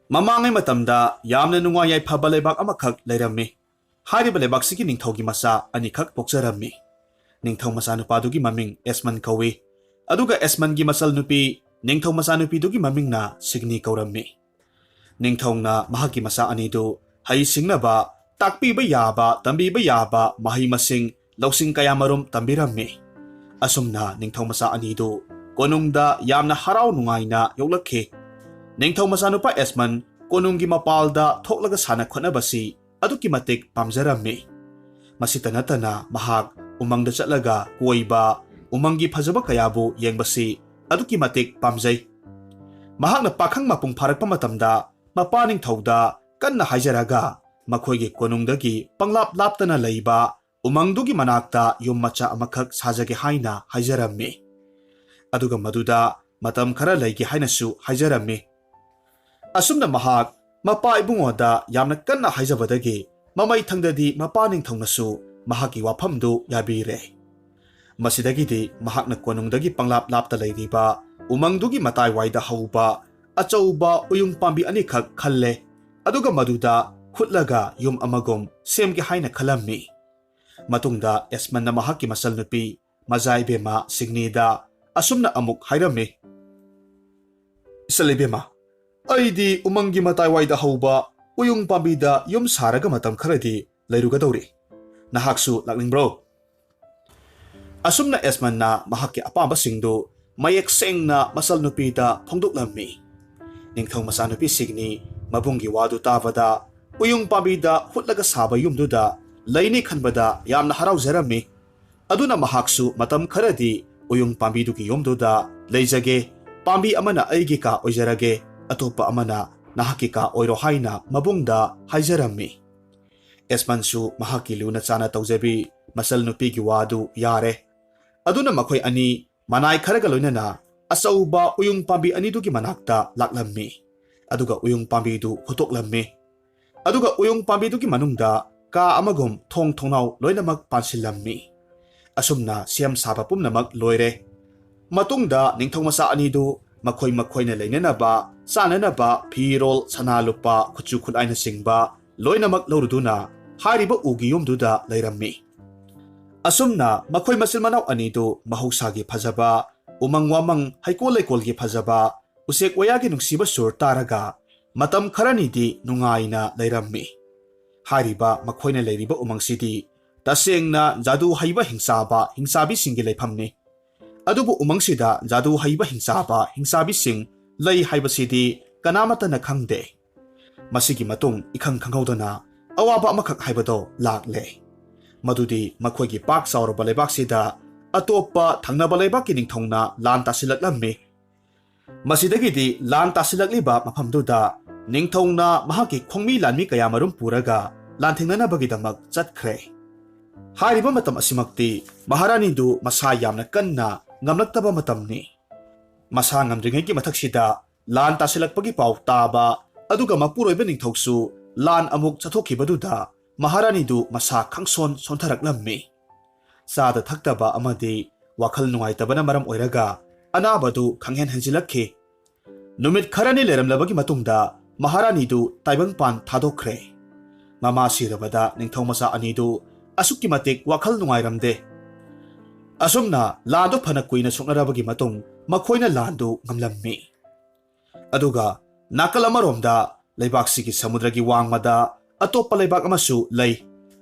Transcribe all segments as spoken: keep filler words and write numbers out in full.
ꯃꯃꯥꯡꯉꯩ ꯃꯇꯝꯗ ꯌꯥꯝꯅ ꯅꯨꯡꯉꯥꯏ ꯌꯥꯏꯐꯕ ꯂꯩꯕꯥꯛ ꯑꯃꯈꯛ ꯂꯩꯔꯝꯃꯤ꯫ ꯍꯥꯏꯔꯤꯕ ꯂꯩꯕꯥꯛꯁꯤꯒꯤ ꯅꯤꯡꯊꯧꯒꯤ ꯃꯆꯥ ꯑꯅꯤꯈꯛ ꯄꯣꯛꯆꯔꯝꯃꯤ꯫ ꯅꯤꯡꯊꯧ ꯃꯆꯥꯅꯨꯄꯥꯗꯨꯒꯤ ꯃꯃꯤꯡ ꯑꯦꯁꯃꯟ ꯀꯧꯏ, ꯑꯗꯨꯒ ꯑꯦꯁꯃꯟꯒꯤ ꯃꯆꯜ ꯅꯨꯄꯤ ꯅꯤꯡꯊꯧ ꯃꯆꯥꯅꯨꯄꯤꯗꯨꯒꯤ ꯃꯃꯤꯡꯅ ꯁꯤꯒꯅꯤ ꯀꯧꯔꯝꯃꯤ꯫ ꯅꯤꯡꯊꯧꯅ ꯃꯍꯥꯛꯀꯤ ꯃꯆꯥ ꯑꯅꯤꯗꯨ ꯍꯩ ꯁꯤꯡꯅꯕ, ꯇꯥꯛꯄꯤꯕ ꯌꯥꯕ, ꯇꯝꯕꯤꯕ ꯌꯥꯕ ꯃꯍꯩ ꯃꯁꯤꯡ, ꯂꯧꯁꯤꯡ ꯀꯌꯥ ꯃꯔꯨꯝ ꯇꯝꯕꯤꯔꯝꯃꯤ꯫ ꯑꯁꯨꯝꯅ ꯅꯤꯡꯊꯧ ꯃꯆꯥ ꯑꯅꯤꯗꯨ ꯀꯣꯅꯨꯡꯗ ꯌꯥꯝꯅ ꯍꯔꯥꯎ ꯅꯨꯡꯉꯥꯏꯅ ꯌꯣꯛꯂꯛꯈꯤ꯫ ꯅꯤꯡꯊꯧ ꯃꯆꯥꯅꯨꯄꯥ ꯑꯦꯁꯃꯟ ꯀꯣꯅꯨꯡꯒꯤ ꯃꯄꯥꯜꯗ ꯊꯣꯛꯂꯒ ꯁꯥꯟꯅ ꯈꯣꯠꯅꯕꯁꯤ ꯑꯗꯨꯛꯀꯤ ꯃꯇꯤꯛ ꯄꯥꯝꯖꯔꯝꯃꯤ꯫ ꯃꯁꯤꯇ ꯅꯠꯇꯅ ꯃꯍꯥꯛ ꯎꯃꯪꯗ ꯆꯠꯂꯒ ꯀꯣꯏꯕ, ꯎꯃꯪꯒꯤ ꯐꯖꯕ ꯀꯌꯥꯕꯨ ꯌꯦꯡꯕꯁꯤ ꯑꯗꯨꯛꯀꯤ ꯃꯇꯤꯛ ꯄꯥꯝꯖꯩ꯫ ꯃꯍꯥꯛꯅ ꯄꯥꯈꯪ ꯃꯄꯨꯡ ꯐꯥꯔꯛꯄ ꯃꯇꯝꯗ ꯃꯄꯥ ꯅꯤꯡꯊꯧꯗ ꯀꯟꯅ ꯍꯥꯏꯖꯔꯒ ꯃꯈꯣꯏꯒꯤ ꯀꯣꯅꯨꯡꯗꯒꯤ ꯄꯪꯂꯥꯞ ꯂꯥꯞꯇꯅ ꯂꯩꯕ ꯎꯃꯪꯗꯨꯒꯤ ꯃꯅꯥꯛꯇ ꯌꯨꯝ ꯃꯆꯥ ꯑꯃꯈꯛ ꯁꯥꯖꯒꯦ ꯍꯥꯏꯅ ꯍꯥꯏꯖꯔꯝꯃꯤ꯫ ꯑꯗꯨꯒ ꯃꯗꯨꯗ ꯃꯇꯝ ꯈꯔ ꯂꯩꯒꯦ ꯍꯥꯏꯅꯁꯨ ꯍꯥꯏꯖꯔꯝꯃꯤ꯫ ꯑꯁꯨꯝꯅ ꯃꯍꯥꯛ ꯃꯄꯥ ꯏꯕꯨꯡꯉꯣꯗ ꯌꯥꯝꯅ ꯀꯟꯅ ꯍꯥꯏꯖꯕꯗꯒꯤ ꯃꯃꯩꯊꯪꯗꯗꯤ ꯃꯄꯥ ꯅꯤꯡꯊꯧꯅꯁꯨ ꯃꯍꯥꯛꯀꯤ ꯋꯥꯐꯝꯗꯨ ꯌꯥꯕꯤꯔꯦ꯫ ꯃꯁꯤꯗꯒꯤꯗꯤ ꯃꯍꯥꯛꯅ ꯀꯣꯅꯨꯡꯗꯒꯤ ꯄꯪꯂꯥꯞ ꯂꯥꯞꯇ ꯂꯩꯔꯤꯕ ꯎꯃꯪꯗꯨꯒꯤ ꯃꯇꯥꯏꯋꯥꯏꯗ ꯍꯧꯕ ꯑꯆꯧꯕ ꯎꯌꯨꯡ ꯄꯥꯝꯕꯤ ꯑꯅꯤꯈꯛ ꯈꯜꯂꯦ, ꯑꯗꯨꯒ ꯃꯗꯨꯗ ꯍꯨꯠꯂꯒ ꯌꯨꯝ ꯑꯃꯒꯨꯝ ꯁꯦꯝꯒꯦ ꯍꯥꯏꯅ ꯈꯜꯂꯝꯃꯤ꯫ ꯃꯇꯨꯡꯗ ꯑꯦꯁꯃꯟꯅ ꯃꯍꯥꯛꯀꯤ ꯃꯆꯜꯅꯨꯄꯤ ꯃꯖꯥ ꯏꯕꯦꯝꯃ ꯁꯤꯒꯅꯤꯗ ꯑꯁꯨꯝꯅ ꯑꯃꯨꯛ ꯍꯥꯏꯔꯝꯃꯤ, "ꯏꯆꯜ ꯏꯕꯦꯝꯃ, ꯑꯩꯗꯤ ꯎꯃꯪꯒꯤ ꯃꯇꯥꯏꯋꯥꯏꯗ ꯍꯧꯕ ꯎꯌꯨꯡ ꯄꯥꯝꯕꯤꯗ ꯌꯨꯝ ꯁꯥꯔꯒ ꯃꯇꯝ ꯈꯔꯗꯤ ꯂꯩꯔꯨꯒꯗꯧꯔꯤ꯫ ꯅꯍꯥꯛꯁꯨ ꯂꯥꯛꯅꯤꯡꯕ꯭ꯔꯣ?" ꯑꯁꯨꯝꯅ ꯑꯦꯁꯃꯟꯅ ꯃꯍꯥꯛꯀꯤ ꯑꯄꯥꯝꯕꯁꯤꯡꯗꯨ ꯃꯌꯦꯛ ꯁꯦꯡꯅ ꯃꯆꯜ ꯅꯨꯄꯤꯗ ꯐꯣꯡꯗꯣꯛꯂꯝꯃꯤ꯫ ꯅꯤꯡꯊꯧ ꯃꯆꯥꯅꯨꯄꯤ ꯁꯤꯒꯅꯤ ꯃꯕꯨꯡꯒꯤ ꯋꯥꯗꯨ ꯇꯥꯕꯗ ꯎꯌꯨꯡ ꯄꯥꯝꯕꯤꯗ ꯍꯨꯠꯂꯒ ꯁꯥꯕ ꯌꯨꯝꯗꯨꯗ ꯂꯩꯅꯤ ꯈꯟꯕꯗ ꯌꯥꯝꯅ ꯍꯔꯥꯎꯖꯔꯝꯃꯤ꯫ ꯑꯗꯨꯅ ꯃꯍꯥꯛꯁꯨ ꯃꯇꯝ ꯈꯔꯗꯤ ꯎꯌꯨꯡ ꯄꯥꯝꯕꯤꯗꯨꯒꯤ ꯌꯨꯝꯗꯨꯗ ꯂꯩꯖꯒꯦ, ꯄꯥꯝꯕꯤ ꯑꯃꯅ ꯑꯩꯒꯤ ꯀꯥ ꯑꯣꯏꯖꯔꯒꯦ, ꯑꯇꯣꯞꯄ ꯑꯃꯅ ꯅꯍꯥꯛꯀꯤ ꯀꯥ ꯑꯣꯏꯔꯣ ꯍꯥꯏꯅ ꯃꯕꯨꯡꯗ ꯍꯥꯏꯖꯔꯝꯃꯤ꯫ ꯑꯦꯁꯃꯟꯁꯨ ꯃꯍꯥꯛꯀꯤ ꯂꯨꯅ ꯆꯥꯅ ꯇꯧꯖꯕꯤ ꯃꯆꯜ ꯅꯨꯄꯤꯒꯤ ꯋꯥꯗꯨ ꯌꯥꯔꯦ꯫ ꯑꯗꯨꯅ ꯃꯈꯣꯏ ꯑꯅꯤ ꯃꯅꯥꯏ ꯈꯔꯒ ꯂꯣꯏꯅꯅ ꯑꯆꯧꯕ ꯎꯌꯨꯡ ꯄꯥꯝꯕꯤ ꯑꯅꯤꯗꯨꯒꯤ ꯃꯅꯥꯛꯇ ꯂꯥꯛꯂꯝꯃꯤ꯫ ꯑꯗꯨꯒ ꯎꯌꯨꯡ ꯄꯥꯝꯕꯤꯗꯨ ꯍꯨꯠꯇꯣꯛꯂꯝꯃꯤ꯫ ꯑꯗꯨꯒ ꯎꯌꯨꯡ ꯄꯥꯝꯕꯤꯗꯨꯒꯤ ꯃꯅꯨꯡꯗ ꯀꯥ ꯑꯃꯒꯨꯝ ꯊꯣꯡ ꯊꯣꯡꯅꯥꯎ ꯂꯣꯏꯅꯃꯛ ꯄꯥꯟꯁꯤꯜꯂꯝꯃꯤ꯫ ꯑꯁꯨꯝꯅ ꯁꯦꯝ ꯁꯥꯕ ꯄꯨꯝꯅꯃꯛ ꯂꯣꯏꯔꯦ꯫ ꯃꯇꯨꯡꯗ ꯅꯤꯡꯊꯧ ꯃꯆꯥ ꯑꯅꯤꯗꯨ ꯃꯈꯣꯏ ꯃꯈꯣꯏꯅ ꯂꯩꯅꯅꯕ, ꯆꯥꯅꯅꯕ, ꯐꯤꯔꯣꯜ, ꯁꯅꯥ ꯂꯨꯄꯥ, ꯈꯨꯠꯁꯨ ꯈꯨꯠꯂꯥꯏꯅꯆꯤꯡꯕ ꯂꯣꯏꯅꯃꯛ ꯂꯧꯔꯨꯗꯨꯅ ꯍꯥꯏꯔꯤꯕ ꯎꯒꯤ ꯌꯨꯝꯗꯨꯗ ꯂꯩꯔꯝꯃꯤ꯫ ꯑꯁꯨꯝꯅ ꯃꯈꯣꯏ ꯃꯆꯤꯟ ꯃꯅꯥꯎ ꯑꯅꯤꯗꯨ ꯃꯍꯧꯁꯥꯒꯤ ꯐꯖꯕ, ꯎꯃꯪ ꯋꯥꯃꯪ, ꯍꯩꯀꯣꯜ ꯂꯩꯀꯣꯜꯒꯤ ꯐꯖꯕ, ꯎꯆꯦꯛ ꯋꯥꯌꯥꯒꯤ ꯅꯨꯡꯁꯤꯕ ꯁꯨꯔ ꯇꯥꯔꯒ ꯃꯇꯝ ꯈꯔꯅꯤꯗꯤ ꯅꯨꯡꯉꯥꯏꯅ ꯂꯩꯔꯝꯃꯤ꯫ ꯍꯥꯏꯔꯤꯕ ꯃꯈꯣꯏꯅ ꯂꯩꯔꯤꯕ ꯎꯃꯪꯁꯤꯗꯤ ꯇꯁꯦꯡꯅ ꯖꯥꯗꯨ ꯍꯩꯕ ꯍꯤꯡꯆꯥꯕ ꯍꯤꯡꯆꯥꯕꯤꯁꯤꯡꯒꯤ ꯂꯩꯐꯝꯅꯤ꯫ ꯑꯗꯨꯕꯨ ꯎꯃꯪꯁꯤꯗ ꯖꯥꯗꯨ ꯍꯩꯕ ꯍꯤꯡꯆꯥꯕ ꯍꯤꯡꯆꯥꯕꯤꯁꯤꯡ ꯂꯩ ꯍꯥꯏꯕꯁꯤꯗꯤ ꯀꯅꯥꯃꯠꯇꯅ ꯈꯪꯗꯦ꯫ ꯃꯁꯤꯒꯤ ꯃꯇꯨꯡ ꯏꯈꯪ ꯈꯪꯍꯧꯗꯅ ꯑꯋꯥꯕ ꯑꯃꯈꯛ ꯍꯥꯏꯕꯗꯣ ꯂꯥꯛꯂꯦ꯫ ꯃꯗꯨꯗꯤ ꯃꯈꯣꯏꯒꯤ ꯄꯥꯛ ꯆꯥꯎꯔꯕ ꯂꯩꯕꯥꯛꯁꯤꯗ ꯑꯇꯣꯞꯄ ꯊꯪꯅꯕ ꯂꯩꯕꯥꯛꯀꯤ ꯅꯤꯡꯊꯧꯅ ꯂꯥꯟ ꯇꯥꯁꯤꯜꯂꯛꯂꯝꯃꯤ꯫ ꯃꯁꯤꯗꯒꯤꯗꯤ ꯂꯥꯟ ꯇꯥꯁꯤꯜꯂꯛꯂꯤꯕ ꯃꯐꯝꯗꯨꯗ ꯅꯤꯡꯊꯧꯅ ꯃꯍꯥꯛꯀꯤ ꯈꯣꯡꯃꯤ ꯂꯥꯟꯃꯤ ꯀꯌꯥꯃꯔꯨꯝ ꯄꯨꯔꯒ ꯂꯥꯟꯊꯦꯡꯅꯅꯕꯒꯤꯗꯃꯛ ꯆꯠꯈ꯭ꯔꯦ꯫ ꯍꯥꯏꯔꯤꯕ ꯃꯇꯝ ꯑꯁꯤꯃꯛꯇꯤ ꯃꯍꯥꯔꯥꯅꯤꯗꯨ ꯃꯁꯥ ꯌꯥꯝꯅ ꯀꯟꯅ ꯉꯝꯂꯛꯇꯕ ꯃꯇꯝꯅꯤ꯫ ꯃꯁꯥ ꯉꯝꯗ꯭ꯔꯤꯉꯩꯒꯤ ꯃꯊꯛꯁꯤꯗ ꯂꯥꯟ ꯇꯥꯁꯤꯜꯂꯛꯄꯒꯤ ꯄꯥꯎ ꯇꯥꯕ, ꯑꯗꯨꯒ ꯃꯄꯨꯔꯣꯏꯕ ꯅꯤꯡꯊꯧꯁꯨ ꯂꯥꯟ ꯑꯃꯨꯛ ꯆꯠꯊꯣꯛꯈꯤꯕꯗꯨꯗ ꯃꯍꯥꯔꯥꯅꯤꯗꯨ ꯃꯁꯥ ꯈꯪꯁꯣꯟ ꯁꯣꯟꯊꯔꯛꯂꯝꯃꯤ꯫ ꯆꯥꯗ ꯊꯛꯇꯕ ꯑꯃꯗꯤ ꯋꯥꯈꯜ ꯅꯨꯡꯉꯥꯏꯇꯕꯅ ꯃꯔꯝ ꯑꯣꯏꯔꯒ ꯑꯅꯥꯕꯗꯨ ꯈꯪꯍꯦꯟ ꯍꯦꯟꯖꯤꯜꯂꯛꯈꯤ꯫ ꯅꯨꯃꯤꯠ ꯈꯔꯅꯤ ꯂꯩꯔꯝꯂꯕꯒꯤ ꯃꯇꯨꯡꯗ ꯃꯍꯥꯔꯥꯅꯤꯗꯨ ꯇꯥꯏꯕꯪꯄꯥꯟ ꯊꯥꯗꯣꯛꯈ꯭ꯔꯦ꯫ ꯃꯃꯥ ꯁꯤꯔꯕꯗ ꯅꯤꯡꯊꯧ ꯃꯆꯥ ꯑꯅꯤꯗꯨ ꯑꯁꯨꯛꯀꯤ ꯃꯇꯤꯛ ꯋꯥꯈꯜ ꯅꯨꯡꯉꯥꯏꯔꯝꯗꯦ꯫ ꯑꯁꯨꯝꯅ ꯂꯥꯟꯗꯨ ꯐꯅ ꯀꯨꯏꯅ ꯁꯣꯛꯅꯔꯕꯒꯤ ꯃꯇꯨꯡ ꯃꯈꯣꯏꯅ ꯂꯥꯟꯗꯨ ꯉꯝꯂꯝꯃꯤ꯫ ꯑꯗꯨꯒ ꯅꯥꯀꯜ ꯑꯃꯔꯣꯝꯗ ꯂꯩꯕꯥꯛꯁꯤꯒꯤ ꯁꯃꯨꯗ꯭ꯔꯒꯤ ꯋꯥꯡꯃꯗ ꯑꯇꯣꯞꯄ ꯂꯩꯕꯥꯛ ꯑꯃꯁꯨ ꯂꯩ꯫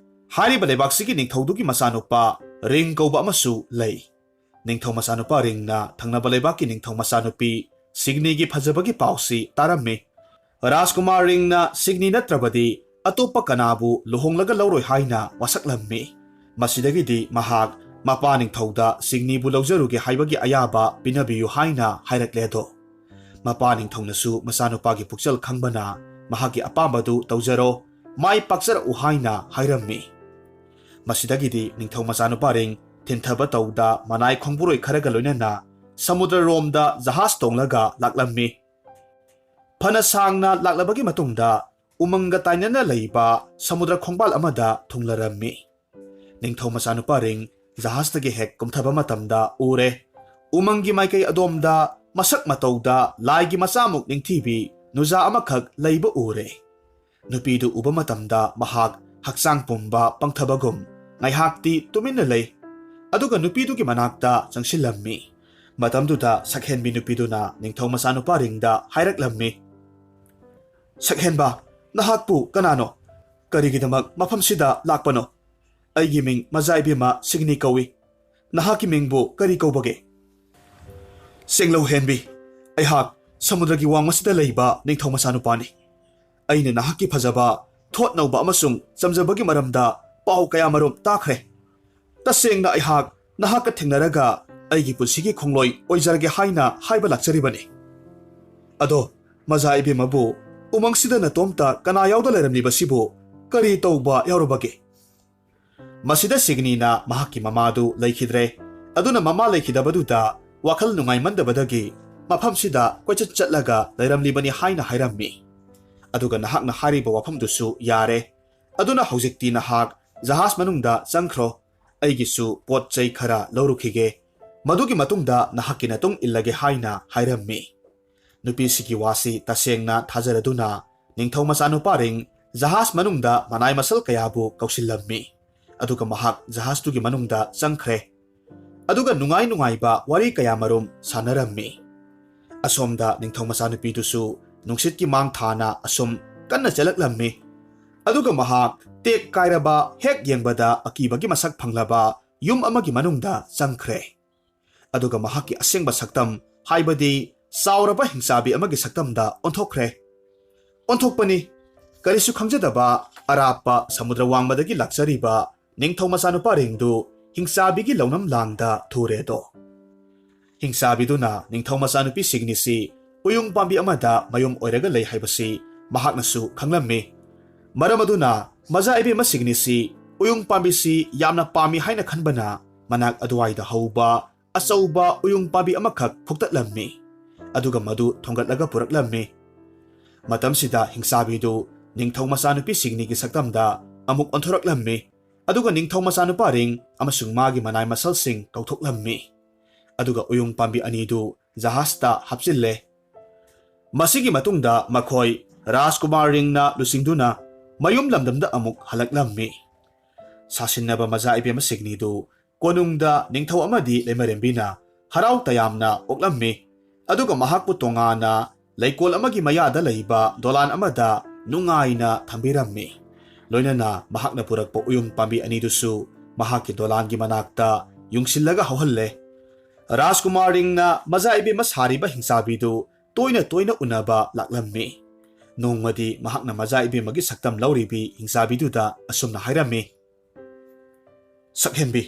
ꯍꯥꯏꯔꯤꯕ ꯂꯩꯕꯥꯛꯁꯤꯒꯤ ꯅꯤꯡꯊꯧꯗꯨꯒꯤ ꯃꯆꯥꯅꯨꯄꯥ ꯔꯤꯡ ꯀꯧꯕ ꯑꯃꯁꯨ ꯂꯩ꯫ ꯅꯤꯡꯊꯧ ꯃꯆꯥꯅꯨꯄꯥ ꯔꯤꯡꯅ ꯊꯪꯅꯕ ꯂꯩꯕꯥꯛꯀꯤ ꯅꯤꯡꯊꯧ ꯃꯆꯥꯅꯨꯄꯤ ꯁꯤꯒꯅꯤꯒꯤ ꯐꯖꯕꯒꯤ ꯄꯥꯎꯁꯤ ꯇꯥꯔꯝꯃꯤ꯫ ꯔꯥꯖꯀꯨꯃꯥꯔ ꯔꯤꯡꯅ ꯁꯤꯒꯅꯤ ꯅꯠꯇ꯭ꯔꯕꯗꯤ ꯑꯇꯣꯞꯄ ꯀꯅꯥꯕꯨ ꯂꯨꯍꯣꯡꯂꯒ ꯂꯧꯔꯣꯏ ꯍꯥꯏꯅ ꯋꯥꯁꯛꯂꯝꯃꯤ꯫ ꯃꯁꯤꯗꯒꯤꯗꯤ ꯃꯍꯥꯛ ꯃꯄꯥ ꯅꯤꯡꯊꯧꯗ ꯁꯤꯒꯅꯤꯕꯨ ꯂꯧꯖꯔꯨꯒꯦ ꯍꯥꯏꯕꯒꯤ ꯑꯌꯥꯕ ꯄꯤꯅꯕꯤꯌꯨ ꯍꯥꯏꯅ ꯍꯥꯏꯔꯛꯂꯦ ꯑꯗꯣ꯫ ꯃꯄꯥ ꯅꯤꯡꯊꯧꯅꯁꯨ ꯃꯆꯥꯅꯨꯄꯥꯒꯤ ꯄꯨꯛꯆꯦꯜ ꯈꯪꯕꯅ ꯃꯍꯥꯛꯀꯤ ꯑꯄꯥꯝꯕꯗꯨ ꯇꯧꯖꯔꯣ, ꯃꯥꯏ ꯄꯥꯛꯆꯔꯛꯎ ꯍꯥꯏꯅ ꯍꯥꯏꯔꯝꯃꯤ꯫ ꯃꯁꯤꯗꯒꯤꯗꯤ ꯅꯤꯡꯊꯧ ꯃꯆꯥꯅꯨꯄꯥ ꯔꯤꯡ ꯊꯤꯟꯊꯕ ꯇꯧꯗ ꯃꯅꯥꯏ ꯈꯣꯡꯕꯨꯔꯣꯏ ꯈꯔꯒ ꯂꯣꯏꯅꯅ ꯁꯃꯨꯗ꯭ꯔꯔꯣꯝꯗ ꯖꯍꯥꯖ ꯇꯣꯡꯂꯒ ꯂꯥꯛꯂꯝꯃꯤ꯫ ꯐꯅ ꯁꯥꯡꯅ ꯂꯥꯛꯂꯕꯒꯤ ꯃꯇꯨꯡꯗ ꯎꯃꯪꯒ ꯇꯥꯏꯅꯅ ꯂꯩꯕ ꯁꯃꯨꯗ꯭ꯔ ꯈꯣꯡꯕꯥꯜ ꯑꯃꯗ ꯊꯨꯡꯂꯔꯝꯃꯤ꯫ ꯅꯤꯡꯊꯧ ꯃꯆꯥꯅꯨꯄꯥ ꯔꯤꯡ ꯖꯍꯥꯖꯇꯒꯤ ꯍꯦꯛ ꯀꯨꯝꯊꯕ ꯃꯇꯝꯗ ꯎꯔꯦ, ꯎꯃꯪꯒꯤ ꯃꯥꯏꯀꯩ ꯑꯗꯣꯝꯗ ꯃꯁꯛ ꯃꯇꯧꯗ ꯂꯥꯏꯒꯤ ꯃꯆꯥꯃꯨꯛ ꯅꯤꯡꯊꯤꯕꯤ ꯅꯨꯖꯥ ꯑꯃꯈꯛ ꯂꯩꯕ ꯎꯔꯦ꯫ ꯅꯨꯄꯤꯗꯨ ꯎꯕ ꯃꯇꯝꯗ ꯃꯍꯥꯛ ꯍꯛꯆꯥꯡ ꯄꯨꯝꯕ ꯄꯪꯊꯕꯒꯨꯝ ꯉꯥꯏꯍꯥꯛꯇꯤ ꯇꯨꯃꯤꯟꯅ ꯂꯩ꯫ ꯑꯗꯨꯒ ꯅꯨꯄꯤꯗꯨꯒꯤ ꯃꯅꯥꯛꯇ ꯆꯪꯁꯤꯜꯂꯝꯃꯤ꯫ ꯃꯇꯝꯗꯨꯗ ꯁꯛꯍꯦꯟꯕꯤ ꯅꯨꯄꯤꯗꯨꯅ ꯅꯤꯡꯊꯧ ꯃꯆꯥꯅꯨꯄꯥ ꯔꯤꯡꯗ ꯍꯥꯏꯔꯛꯂꯝꯃꯤ, "ꯁꯛꯍꯦꯟꯕ, ꯅꯍꯥꯛꯄꯨ ꯀꯅꯥꯅꯣ? ꯀꯔꯤꯒꯤꯗꯃꯛ ꯃꯐꯝꯁꯤꯗ ꯂꯥꯛꯄꯅꯣ? ꯑꯩꯒꯤ ꯃꯤꯡ ꯃꯖꯥ ꯏꯕꯦꯝꯃ ꯁꯤꯒꯅꯤ ꯀꯧꯏ꯫ ꯅꯍꯥꯛꯀꯤ ꯃꯤꯡꯕꯨ ꯀꯔꯤ ꯀꯧꯕꯒꯦ?" "ꯁꯦꯡꯂꯧ ꯍꯦꯟꯕꯤ, ꯑꯩꯍꯥꯛ ꯁꯃꯨꯗ꯭ꯔꯒꯤ ꯋꯥꯡꯃꯁꯤꯗ ꯂꯩꯕ ꯅꯤꯡꯊꯧ ꯃꯆꯥꯅꯨꯄꯥꯅꯤ꯫ ꯑꯩꯅ ꯅꯍꯥꯛꯀꯤ ꯐꯖꯕ, ꯊꯣꯠ ꯅꯧꯕ ꯑꯃꯁꯨꯡ ꯆꯝꯖꯕꯒꯤ ꯃꯔꯝꯗ ꯄꯥꯎ ꯀꯌꯥ ꯃꯔꯨꯝ ꯇꯥꯈ꯭ꯔꯦ꯫ ꯇꯁꯦꯡꯅ ꯑꯩꯍꯥꯛ ꯅꯍꯥꯛꯀ ꯊꯦꯡꯅꯔꯒ ꯑꯩꯒꯤ ꯄꯨꯟꯁꯤꯒꯤ ꯈꯣꯡꯂꯣꯏ ꯑꯣꯏꯖꯔꯒꯦ ꯍꯥꯏꯅ ꯍꯥꯏꯕ ꯂꯥꯛꯆꯔꯤꯕꯅꯤ꯫ ꯑꯗꯣ, ꯃꯖꯥ ꯏꯕꯦꯝꯃꯕꯨ ꯎꯃꯪꯁꯤꯗ ꯅꯇꯣꯝꯇ ꯀꯅꯥ ꯌꯥꯎꯗ ꯂꯩꯔꯝꯂꯤꯕꯁꯤꯕꯨ ꯀꯔꯤ ꯇꯧꯕ ꯌꯥꯎꯔꯕꯒꯦ?" ꯃꯁꯤꯗ ꯁꯤꯒꯅꯤꯅ ꯃꯍꯥꯛꯀꯤ ꯃꯃꯥꯗꯨ ꯂꯩꯈꯤꯗ꯭ꯔꯦ꯫ ꯑꯗꯨꯅ ꯃꯃꯥ ꯂꯩꯈꯤꯗꯕꯗꯨꯗ ꯋꯥꯈꯜ ꯅꯨꯡꯉꯥꯏꯃꯟꯗꯕꯗꯒꯤ ꯃꯐꯝꯁꯤꯗ ꯀꯣꯏꯆꯠ ꯆꯠꯂꯒ ꯂꯩꯔꯝꯂꯤꯕꯅꯤ ꯍꯥꯏꯅ ꯍꯥꯏꯔꯝꯃꯤ꯫ ꯑꯗꯨꯒ ꯅꯍꯥꯛꯅ ꯍꯥꯏꯔꯤꯕ ꯋꯥꯐꯝꯗꯨꯁꯨ ꯌꯥꯔꯦ꯫ ꯑꯗꯨꯅ ꯍꯧꯖꯤꯛꯇꯤ ꯅꯍꯥꯛ ꯖꯍꯥꯖ ꯃꯅꯨꯡꯗ ꯆꯪꯈ꯭ꯔꯣ꯫ ꯑꯩꯒꯤꯁꯨ ꯄꯣꯠ ꯆꯩ ꯈꯔ ꯂꯧꯔꯨꯈꯤꯒꯦ꯫ ꯃꯗꯨꯒꯤ ꯃꯇꯨꯡꯗ ꯅꯍꯥꯛꯀꯤ ꯅꯇꯨꯡ ꯏꯜꯂꯒꯦ ꯍꯥꯏꯅ ꯍꯥꯏꯔꯝꯃꯤ꯫ ꯅꯨꯄꯤꯁꯤꯒꯤ ꯋꯥꯁꯤ ꯇꯁꯦꯡꯅ ꯊꯥꯖꯔꯗꯨꯅ ꯅꯤꯡꯊꯧ ꯃꯆꯥꯅꯨꯄꯥ ꯔꯤꯡ ꯖꯍꯥꯖ ꯃꯅꯨꯡꯗ ꯃꯅꯥꯏ ꯃꯁꯜ ꯀꯌꯥꯕꯨ ꯀꯧꯁꯤꯜꯂꯝꯃꯤ꯫ ꯑꯗꯨꯒ ꯃꯍꯥꯛ ꯖꯍꯥꯖꯇꯨꯒꯤ ꯃꯅꯨꯡꯗ ꯆꯪꯈ꯭ꯔꯦ꯫ ꯑꯗꯨꯒ ꯅꯨꯡꯉꯥꯏ ꯅꯨꯡꯉꯥꯏꯕ ꯋꯥꯔꯤ ꯀꯌꯥ ꯃꯔꯨꯝ ꯁꯥꯟꯅꯔꯝꯃꯤ꯫ ꯑꯁꯣꯝꯗ ꯅꯤꯡꯊꯧ ꯃꯆꯥꯅꯨꯄꯤꯗꯨꯁꯨ ꯅꯨꯡꯁꯤꯠꯀꯤ ꯃꯥꯡ ꯊꯥꯅ ꯑꯁꯨꯝ ꯀꯟꯅ ꯆꯦꯜꯂꯛꯂꯝꯃꯤ꯫ ꯑꯗꯨꯒ ꯃꯍꯥꯛ ꯇꯦꯛ ꯀꯥꯏꯔꯕ, ꯍꯦꯛ ꯌꯦꯡꯕꯗ ꯑꯀꯤꯕꯒꯤ ꯃꯁꯛ ꯐꯪꯂꯕ ꯌꯨꯝ ꯑꯃꯒꯤ ꯃꯅꯨꯡꯗ ꯆꯪꯈ꯭ꯔꯦ꯫ ꯑꯗꯨꯒ ꯃꯍꯥꯛꯀꯤ ꯑꯁꯦꯡꯕ ꯁꯛꯇꯝ, ꯍꯥꯏꯕꯗꯤ ꯆꯥꯎꯔꯕ ꯍꯤꯡꯆꯥꯕꯤ ꯑꯃꯒꯤ ꯁꯛꯇꯝꯗ ꯑꯣꯟꯊꯣꯛꯈ꯭ꯔꯦ꯫ ꯑꯣꯟꯊꯣꯛꯄꯅꯤ꯫ ꯀꯔꯤꯁꯨ ꯈꯪꯖꯗꯕ ꯑꯔꯥꯞꯄ ꯁꯃꯨꯗ꯭ꯔ ꯋꯥꯡꯃꯗꯒꯤ ꯂꯥꯛꯆꯔꯤꯕ ꯅꯤꯡꯊꯧ ꯃꯆꯥꯅꯨꯄꯥ ꯔꯤꯡꯗꯨ ꯍꯤꯡꯆꯥꯕꯤꯒꯤ ꯂꯧꯅꯝ ꯂꯥꯡꯗ ꯊꯨꯔꯦꯗꯣ꯫ ꯍꯤꯡꯆꯥꯕꯤꯗꯨꯅ ꯅꯤꯡꯊꯧ ꯃꯆꯥꯅꯨꯄꯤ ꯁꯤꯒꯅꯤꯁꯤ ꯎꯌꯨꯡ ꯄꯥꯝꯕꯤ ꯑꯃꯗ ꯃꯌꯨꯝ ꯑꯣꯏꯔꯒ ꯂꯩ ꯍꯥꯏꯕꯁꯤ ꯃꯍꯥꯛꯅꯁꯨ ꯈꯪꯂꯝꯃꯤ꯫ ꯃꯔꯝ ꯑꯗꯨꯅ ꯃꯖꯥ ꯏꯕꯦꯝꯃ ꯁꯤꯒꯅꯤꯁꯤ ꯎꯌꯨꯡ ꯄꯥꯝꯕꯤꯁꯤ ꯌꯥꯝꯅ ꯄꯥꯝꯃꯤ ꯍꯥꯏꯅ ꯈꯟꯕꯅ ꯃꯅꯥꯛ ꯑꯗꯨꯋꯥꯏꯗ ꯍꯧꯕ ꯑꯆꯧꯕ ꯎꯌꯨꯡ ꯄꯥꯝꯕꯤ ꯑꯃꯈꯛ ꯐꯨꯛꯇꯠꯂꯝꯃꯤ꯫ ꯑꯗꯨꯒ ꯃꯗꯨ ꯊꯣꯡꯒꯠꯂꯒ ꯄꯨꯔꯛꯂꯝꯃꯤ꯫ ꯃꯇꯝꯁꯤꯗ ꯍꯤꯡꯆꯥꯕꯤꯗꯨ ꯅꯤꯡꯊꯧ ꯃꯆꯥꯅꯨꯄꯤ ꯁꯤꯒꯅꯤꯒꯤ ꯁꯛꯇꯝꯗ ꯑꯃꯨꯛ ꯑꯣꯟꯊꯣꯔꯛꯂꯝꯃꯤ꯫ ꯑꯗꯨꯒ ꯅꯤꯡꯊꯧ ꯃꯆꯥꯅꯨꯄꯥ ꯔꯤꯡ ꯑꯃꯁꯨꯡ ꯃꯥꯒꯤ ꯃꯅꯥꯏ ꯃꯁꯜꯁꯤꯡ ꯀꯧꯊꯣꯛꯂꯝꯃꯤ꯫ ꯑꯗꯨꯒ ꯎꯌꯨꯡ ꯄꯥꯝꯕꯤ ꯑꯅꯤꯗꯨ ꯖꯍꯥꯖꯇ ꯍꯥꯞꯆꯤꯜꯂꯦ꯫ ꯃꯁꯤꯒꯤ ꯃꯇꯨꯡꯗ ꯃꯈꯣꯏ ꯔꯥꯖꯀꯨꯃꯥꯔ ꯔꯤꯡꯅ ꯂꯨꯆꯤꯡꯗꯨꯅ ꯃꯌꯨꯝ ꯂꯝꯗꯝꯗ ꯑꯃꯨꯛ ꯍꯜꯂꯛꯂꯝꯃꯤ꯫ ꯁꯥꯁꯤꯟꯅꯕ ꯃꯆꯥ ꯏꯕꯦꯝꯃ ꯁꯤꯒꯅꯤꯗꯨ ꯀꯣꯅꯨꯡꯗ ꯅꯤꯡꯊꯧ ꯑꯃꯗꯤ ꯂꯩꯃꯔꯦꯝꯕꯤꯅ ꯍꯔꯥꯎ ꯇꯌꯥꯝꯅ ꯑꯣꯛꯂꯝꯃꯤ꯫ ꯑꯗꯨꯒ ꯃꯍꯥꯛꯄꯨ ꯇꯣꯉꯥꯟꯅ ꯂꯩꯀꯣꯜ ꯑꯃꯒꯤ ꯃꯌꯥꯗ ꯂꯩꯕ ꯗꯣꯂꯥꯟ ꯑꯃꯗ ꯅꯨꯡꯉꯥꯏꯅ ꯊꯝꯕꯤꯔꯝꯃꯤ꯫ ꯂꯣꯏꯅꯅ ꯃꯍꯥꯛꯅ ꯄꯨꯔꯛꯄ ꯎꯌꯨꯝ ꯄꯥꯝꯕꯤ ꯑꯅꯤꯗꯨꯁꯨ ꯃꯍꯥꯛꯀꯤ ꯗꯣꯂꯥꯟꯒꯤ ꯃꯅꯥꯛꯇ ꯌꯨꯡꯁꯤꯜꯂꯒ ꯍꯧꯍꯜꯂꯦ꯫ ꯔꯥꯖꯀꯨꯃꯥꯔ ꯔꯤꯡꯅ ꯃꯆꯥ ꯏꯕꯦꯝꯃ ꯁꯥꯔꯤꯕ ꯍꯤꯡꯆꯥꯕꯤꯗꯨ ꯇꯣꯏꯅ ꯇꯣꯏꯅ ꯎꯅꯕ ꯂꯥꯛꯂꯝꯃꯤ꯫ ꯅꯣꯡꯃꯗꯤ ꯃꯍꯥꯛꯅ ꯃꯆꯥ ꯏꯕꯦꯝꯃꯒꯤ ꯁꯛꯇꯝ ꯂꯧꯔꯤꯕꯤ ꯍꯤꯡꯆꯥꯕꯤꯗꯨꯗ ꯑꯁꯨꯝꯅ ꯍꯥꯏꯔꯝꯃꯤ, "ꯁꯛꯍꯦꯟꯕꯤ,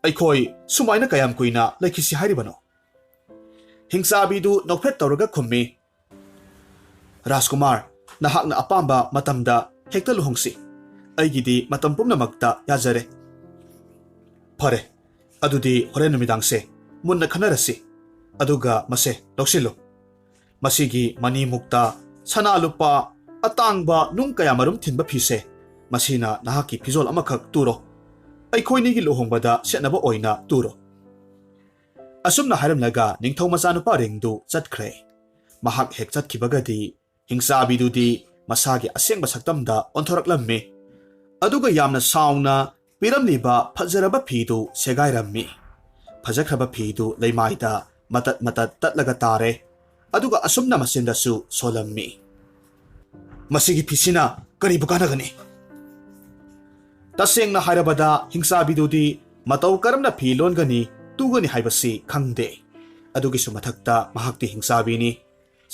ꯑꯩꯈꯣꯏ ꯁꯨꯃꯥꯏꯅ ꯀꯌꯥꯝ ꯀꯨꯏꯅ ꯂꯩꯈꯤꯁꯤ ꯍꯥꯏꯔꯤꯕꯅꯣ?" ꯍꯤꯡꯆꯥꯕꯤꯗꯨ ꯅꯣꯛꯐꯦꯠ ꯇꯧꯔꯒ ꯈꯨꯝꯃꯤ, "ꯔꯥꯖꯀꯨꯃꯥꯔ, ꯅꯍꯥꯛꯅ ꯑꯄꯥꯝꯕ ꯃꯇꯝꯗ ꯍꯦꯛꯇ ꯂꯨꯍꯣꯡꯁꯤ꯫ ꯑꯩꯒꯤꯗꯤ ꯃꯇꯝ ꯄꯨꯝꯅꯃꯛꯇ ꯌꯥꯖꯔꯦ꯫" "ꯐꯔꯦ, ꯑꯗꯨꯗꯤ ꯍꯣꯔꯦꯟ ꯅꯨꯃꯤꯗꯥꯡꯁꯦ ꯃꯨꯟꯅ ꯈꯟꯅꯔꯁꯤ꯫ ꯑꯗꯨꯒ ꯃꯁꯦ ꯂꯧꯁꯤꯜꯂꯨ꯫ ꯃꯁꯤꯒꯤ ꯃꯅꯤ ꯃꯨꯛꯇ ꯁꯅꯥ ꯂꯨꯄꯥ ꯑꯇꯥꯡꯕ ꯅꯨꯡ ꯀꯌꯥꯃꯔꯨꯝ ꯊꯤꯟꯕ ꯐꯤꯁꯦ, ꯃꯁꯤꯅ ꯅꯍꯥꯛꯀꯤ ꯐꯤꯖꯣꯜ ꯑꯃꯈꯛ ꯇꯨꯔꯣ꯫ ꯑꯩꯈꯣꯏꯅꯤꯒꯤ ꯂꯨꯍꯣꯡꯕꯗ ꯁꯦꯠꯅꯕ ꯑꯣꯏꯅ ꯇꯨꯔꯣ꯫" ꯑꯁꯨꯝꯅ ꯍꯥꯏꯔꯝꯂꯒ ꯅꯤꯡꯊꯧ ꯃꯆꯥꯅꯨꯄꯥ ꯔꯤꯡꯗꯨ ꯆꯠꯈ꯭ꯔꯦ꯫ ꯃꯍꯥꯛ ꯍꯦꯛ ꯆꯠꯈꯤꯕꯒꯗꯤ ꯍꯤꯡꯆꯥꯕꯤꯗꯨꯗꯤ ꯃꯁꯥꯒꯤ ꯑꯁꯦꯡꯕ ꯁꯛꯇꯝꯗ ꯑꯣꯟꯊꯣꯔꯛꯂꯝꯃꯤ꯫ ꯑꯗꯨꯒ ꯌꯥꯝꯅ ꯁꯥꯎꯅ ꯄꯤꯔꯝꯂꯤꯕ ꯐꯖꯔꯕ ꯐꯤꯗꯨ ꯁꯦꯒꯥꯏꯔꯝꯃꯤ꯫ ꯐꯖꯈ꯭ꯔꯕ ꯐꯤꯗꯨ ꯂꯩꯃꯥꯏꯗ ꯃꯇꯠ ꯃꯇꯠ ꯇꯠꯂꯒ ꯇꯥꯔꯦ꯫ ꯑꯗꯨꯒ ꯑꯁꯨꯝꯅ ꯃꯆꯤꯟꯗꯁꯨ ꯁꯣꯜꯂꯝꯃꯤ꯫ "ꯃꯁꯤꯒꯤ ꯐꯤꯁꯤꯅ ꯀꯔꯤꯕꯨ ꯀꯥꯟꯅꯒꯅꯤ?" ꯇꯁꯦꯡꯅ ꯍꯥꯏꯔꯕꯗ, ꯍꯤꯡꯆꯥꯕꯤꯗꯨꯗꯤ ꯃꯇꯧ ꯀꯔꯝꯅ ꯐꯤ ꯂꯣꯟꯒꯅꯤ, ꯇꯨꯒꯅꯤ ꯍꯥꯏꯕꯁꯤ ꯈꯪꯗꯦ꯫ ꯑꯗꯨꯒꯤꯁꯨ ꯃꯊꯛꯇ ꯃꯍꯥꯛꯇꯤ ꯍꯤꯡꯆꯥꯕꯤꯅꯤ꯫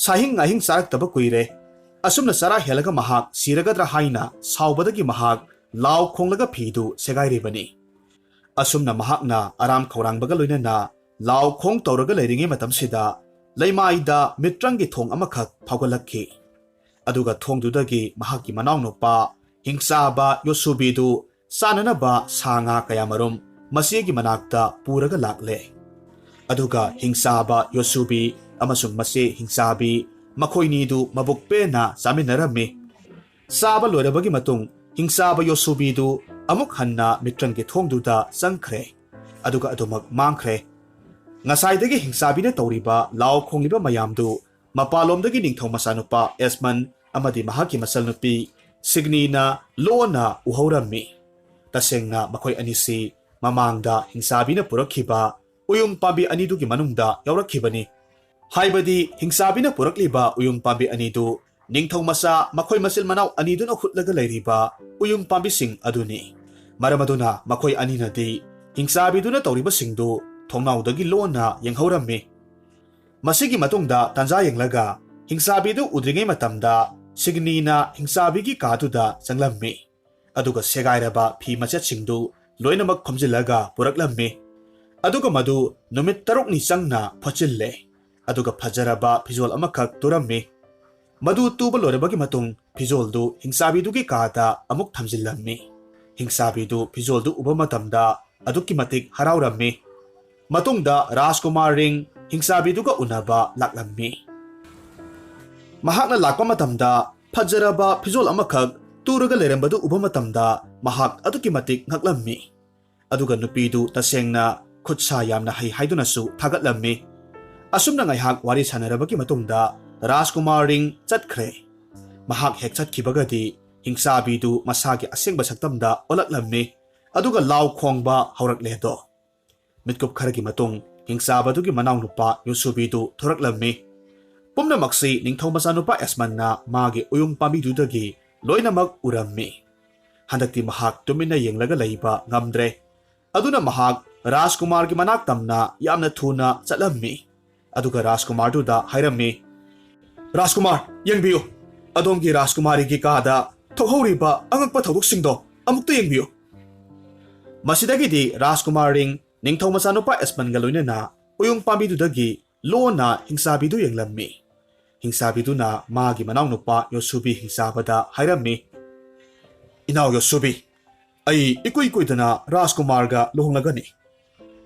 ꯁꯥꯍꯤꯡ ꯉꯥꯍꯤꯡ ꯆꯥꯔꯛꯇꯕ ꯀꯨꯏꯔꯦ꯫ ꯑꯁꯨꯝꯅ ꯆꯔꯥ ꯍꯦꯜꯂꯒ ꯃꯍꯥꯛ ꯁꯤꯔꯒꯗ꯭ꯔꯥ ꯍꯥꯏꯅ ꯁꯥꯎꯕꯗꯒꯤ ꯃꯍꯥꯛ ꯂꯥꯎ ꯈꯣꯡꯂꯒ ꯐꯤꯗꯨ ꯁꯦꯒꯥꯏꯔꯤꯕꯅꯤ꯫ ꯑꯁꯨꯝꯅ ꯃꯍꯥꯛꯅ ꯑꯔꯥꯝ ꯈꯧꯔꯥꯡꯕꯒ ꯂꯣꯏꯅꯅ ꯂꯥꯎ ꯈꯣꯡ ꯇꯧꯔꯒ ꯂꯩꯔꯤꯉꯩ ꯃꯇꯝꯁꯤꯗ, ꯂꯩꯃꯥꯏꯗ ꯃꯤꯇ꯭ꯔꯪꯒꯤ ꯊꯣꯡ ꯑꯃꯈꯛ ꯐꯥꯎꯒꯠꯂꯛꯈꯤ꯫ ꯑꯗꯨꯒ ꯊꯣꯡꯗꯨꯗꯒꯤ ꯃꯍꯥꯛꯀꯤ ꯃꯅꯥꯎꯅꯨꯄꯥ ꯍꯤꯡꯆꯥꯕ ꯌꯣꯁꯨꯕꯤꯗꯨ ꯆꯥꯅꯅꯕ ꯁꯥ ꯉꯥ ꯀꯌꯥꯃꯔꯨꯝ ꯃꯆꯦꯒꯤ ꯃꯅꯥꯛꯇ ꯄꯨꯔꯒ ꯂꯥꯛꯂꯦ꯫ ꯑꯗꯨꯒ ꯍꯤꯡꯆꯥꯕ ꯌꯣꯁꯨꯕꯤ ꯑꯃꯁꯨꯡ ꯃꯆꯦ ꯍꯤꯡꯆꯥꯕꯤ, ꯃꯈꯣꯏꯅꯤꯗꯨ ꯃꯕꯨꯛ ꯄꯦꯟꯅ ꯆꯥꯃꯤꯟꯅꯔꯝꯃꯤ꯫ ꯆꯥꯕ ꯂꯣꯏꯔꯕꯒꯤ ꯃꯇꯨꯡ, ꯍꯤꯡꯆꯥꯕ ꯌꯣꯁꯨꯕꯤꯗꯨ ꯑꯃꯨꯛ ꯍꯟꯅ ꯃꯤꯇ꯭ꯔꯪꯒꯤ ꯊꯣꯡꯗꯨꯗ ꯆꯪꯈ꯭ꯔꯦ꯫ ꯑꯗꯨꯒ ꯑꯗꯨꯃꯛ ꯃꯥꯡꯈ꯭ꯔꯦ꯫ ꯉꯁꯥꯏꯗꯒꯤ ꯍꯤꯡꯆꯥꯕꯤꯅ ꯇꯧꯔꯤꯕ ꯂꯥꯎ ꯈꯣꯡꯂꯤꯕ ꯃꯌꯥꯝꯗꯨ ꯃꯄꯥꯟꯂꯣꯝꯗꯒꯤ ꯅꯤꯡꯊꯧ ꯃꯆꯥꯅꯨꯄꯥ ꯑꯦꯁꯃꯟ ꯑꯃꯗꯤ ꯃꯍꯥꯛꯀꯤ ꯃꯆꯜꯅꯨꯄꯤ ꯁꯤꯒꯅꯤꯅ ꯂꯣꯟꯅ ꯎꯍꯧꯔꯝꯃꯤ꯫ ꯇꯁꯦꯡꯅ ꯃꯈꯣꯏ ꯑꯅꯤꯁꯤ ꯃꯃꯥꯡꯗ ꯍꯤꯡꯆꯥꯕꯤꯅ ꯄꯨꯔꯛꯈꯤꯕ ꯎꯌꯨꯡ ꯄꯥꯝꯕꯤ ꯑꯅꯤꯗꯨꯒꯤ ꯃꯅꯨꯡꯗ ꯌꯥꯎꯔꯛꯈꯤꯕꯅꯤ꯫ ꯍꯥꯏꯕꯗꯤ ꯍꯤꯡꯆꯥꯕꯤꯅ ꯄꯨꯔꯛꯂꯤꯕ ꯎꯌꯨꯡ ꯄꯥꯝꯕꯤ ꯑꯅꯤꯗꯨ ꯅꯤꯡꯊꯧ ꯃꯆꯥ ꯃꯈꯣꯏ ꯃꯆꯤꯟ ꯃꯅꯥꯎ ꯑꯅꯤꯗꯨꯅ ꯍꯨꯠꯂꯒ ꯂꯩꯔꯤꯕ ꯎꯌꯨꯡ ꯄꯥꯝꯕꯤꯁꯤꯡ ꯑꯗꯨꯅꯤ꯫ ꯃꯔꯝ ꯑꯗꯨꯅ ꯃꯈꯣꯏ ꯑꯅꯤꯅꯗꯤ ꯍꯤꯡꯆꯥꯕꯤꯗꯨꯅ ꯇꯧꯔꯤꯕꯁꯤꯡꯗꯨ ꯊꯣꯡꯅꯥꯎꯗꯒꯤ ꯂꯣꯟꯅ ꯌꯦꯡꯍꯧꯔꯝꯃꯤ꯫ ꯃꯁꯤꯒꯤ ꯃꯇꯨꯡꯗ ꯇꯥꯟꯖꯥ ꯌꯦꯡꯂꯒ ꯍꯤꯡꯆꯥꯕꯤꯗꯨ ꯎꯗ꯭ꯔꯤꯉꯩ ꯃꯇꯝꯗ ꯁꯤꯒꯅꯤꯅ ꯍꯤꯡꯆꯥꯕꯤꯒꯤ ꯀꯥꯗꯨꯗ ꯆꯪꯂꯝꯃꯤ꯫ ꯑꯗꯨꯒ ꯁꯦꯒꯥꯏꯔꯕ ꯐꯤ ꯃꯆꯦꯠꯁꯤꯡꯗꯨ ꯂꯣꯏꯅꯃꯛ ꯈꯣꯝꯖꯤꯜꯂꯒ ꯄꯨꯔꯛꯂꯝꯃꯤ꯫ ꯑꯗꯨꯒ ꯃꯗꯨ ꯅꯨꯃꯤꯠ ꯇꯔꯨꯛꯅꯤ ꯆꯪꯅ ꯐꯣꯠꯆꯤꯜꯂꯦ꯫ ꯑꯗꯨꯒ ꯐꯖꯔꯕ ꯐꯤꯖꯣꯜ ꯑꯃꯈꯛ ꯇꯨꯔꯝꯃꯤ꯫ ꯃꯗꯨ ꯇꯨꯕ ꯂꯣꯏꯔꯕꯒꯤ ꯃꯇꯨꯡ ꯐꯤꯖꯣꯜꯗꯨ ꯍꯤꯡꯆꯥꯕꯤꯗꯨꯒꯤ ꯀꯥꯗ ꯑꯃꯨꯛ ꯊꯝꯖꯤꯜꯂꯝꯃꯤ꯫ ꯍꯤꯡꯆꯥꯕꯤꯗꯨ ꯐꯤꯖꯣꯜꯗꯨ ꯎꯕ ꯃꯇꯝꯗ ꯑꯗꯨꯛꯀꯤ ꯃꯇꯤꯛ ꯍꯔꯥꯎꯔꯝꯃꯤ꯫ ꯃꯇꯨꯡꯗ ꯔꯥꯖꯀꯨꯃꯥꯔ ꯔꯤꯡ ꯍꯤꯡꯆꯥꯕꯤꯗꯨꯒ ꯎꯅꯕ ꯂꯥꯛꯂꯝꯃꯤ꯫ ꯃꯍꯥꯛꯅ ꯂꯥꯛꯄ ꯃꯇꯝꯗ ꯐꯖꯔꯕ ꯐꯤꯖꯣꯜ ꯑꯃꯈꯛ ꯇꯨꯔꯒ ꯂꯩꯔꯝꯕꯗꯨ ꯎꯕ ꯃꯇꯝꯗ ꯃꯍꯥꯛ ꯑꯗꯨꯛꯀꯤ ꯃꯇꯤꯛ ꯉꯛꯂꯝꯃꯤ꯫ ꯑꯗꯨꯒ ꯅꯨꯄꯤꯗꯨ ꯇꯁꯦꯡꯅ ꯈꯨꯠ ꯁꯥ ꯌꯥꯝꯅ ꯍꯩ ꯍꯥꯏꯗꯨꯅꯁꯨ ꯊꯥꯒꯠꯂꯝꯃꯤ꯫ ꯑꯁꯨꯝꯅ ꯉꯥꯏꯍꯥꯛ ꯋꯥꯔꯤ ꯁꯥꯟꯅꯔꯕꯒꯤ ꯃꯇꯨꯡꯗ ꯔꯥꯖꯀꯨꯃꯥꯔ ꯔꯤꯡ ꯆꯠꯈ꯭ꯔꯦ꯫ ꯃꯍꯥꯛ ꯍꯦꯛ ꯆꯠꯈꯤꯕꯒꯗꯤ ꯍꯤꯡꯆꯥꯕꯤꯗꯨ ꯃꯁꯥꯒꯤ ꯑꯁꯦꯡꯕ ꯁꯛꯇꯝꯗ ꯑꯣꯜꯂꯛꯂꯝꯃꯤ꯫ ꯑꯗꯨꯒ ꯂꯥꯎ ꯈꯣꯡꯕ ꯍꯧꯔꯛꯂꯦꯗꯣ꯫ ꯃꯤꯠꯀꯨꯞ ꯈꯔꯒꯤ ꯃꯇꯨꯡ ꯍꯤꯡꯆꯥꯕꯗꯨꯒꯤ ꯃꯅꯥꯎꯅꯨꯄꯥ ꯌꯣꯁꯨꯕꯤꯗꯨ ꯊꯣꯔꯛꯂꯝꯃꯤ꯫ ꯄꯨꯝꯅꯃꯛꯁꯤ ꯅꯤꯡꯊꯧ ꯃꯆꯥꯅꯨꯄꯥ ꯑꯦꯁꯃꯟꯅ ꯃꯥꯒꯤ ꯎꯌꯨꯡ ꯄꯥꯝꯕꯤꯗꯨꯗꯒꯤ ꯂꯣꯏꯅꯃꯛ ꯎꯔꯝꯃꯤ꯫ ꯍꯟꯗꯛꯇꯤ ꯃꯍꯥꯛ ꯇꯨꯃꯤꯟꯅ ꯌꯦꯡꯂꯒ ꯂꯩꯕ ꯉꯝꯗ꯭ꯔꯦ꯫ ꯑꯗꯨꯅ ꯃꯍꯥꯛ ꯔꯥꯖꯀꯨꯃꯥꯔꯒꯤ ꯃꯅꯥꯛ ꯇꯝꯅ ꯌꯥꯝꯅ ꯊꯨꯅ ꯆꯠꯂꯝꯃꯤ꯫ ꯑꯗꯨꯒ ꯔꯥꯖꯀꯨꯃꯥꯔꯗꯨꯗ ꯍꯥꯏꯔꯝꯃꯤ, "ꯔꯥꯖꯀꯨꯃꯥꯔ, ꯌꯦꯡꯕꯤꯌꯨ꯫ ꯑꯗꯣꯝꯒꯤ ꯔꯥꯖꯀꯨꯃꯥꯔꯤꯒꯤ ꯀꯥꯗ ꯊꯣꯛꯍꯧꯔꯤꯕ ꯑꯉꯛꯄ ꯊꯧꯗꯣꯛꯁꯤꯡꯗꯣ ꯑꯃꯨꯛꯇ ꯌꯦꯡꯕꯤꯌꯨ꯫" ꯃꯁꯤꯗꯒꯤꯗꯤ ꯔꯥꯖꯀꯨꯃꯥꯔ ꯔꯤꯡ ꯅꯤꯡꯊꯧ ꯃꯆꯥꯅꯨꯄꯥ ꯑꯦꯁꯃꯟꯒ ꯂꯣꯏꯅꯅ ꯎꯌꯨꯡ ꯄꯥꯝꯕꯤꯗꯨꯗꯒꯤ ꯂꯣꯟꯅ ꯍꯤꯡꯆꯥꯕꯤꯗꯨ ꯌꯦꯡꯂꯝꯃꯤ꯫ ꯍꯤꯡꯆꯥꯕꯤꯗꯨꯅ ꯃꯥꯒꯤ ꯃꯅꯥꯎꯅꯨꯄꯥ ꯌꯣꯁꯨꯕꯤ ꯍꯤꯡꯆꯥꯕꯗ ꯍꯥꯏꯔꯝꯃꯤ, "ꯏꯅꯥꯎ ꯌꯣꯁꯨꯕꯤ, ꯑꯩ ꯏꯀꯨꯏ ꯀꯨꯏꯗꯅ ꯔꯥꯖꯀꯨꯃꯥꯔꯒ ꯂꯨꯍꯣꯡꯂꯒꯅꯤ꯫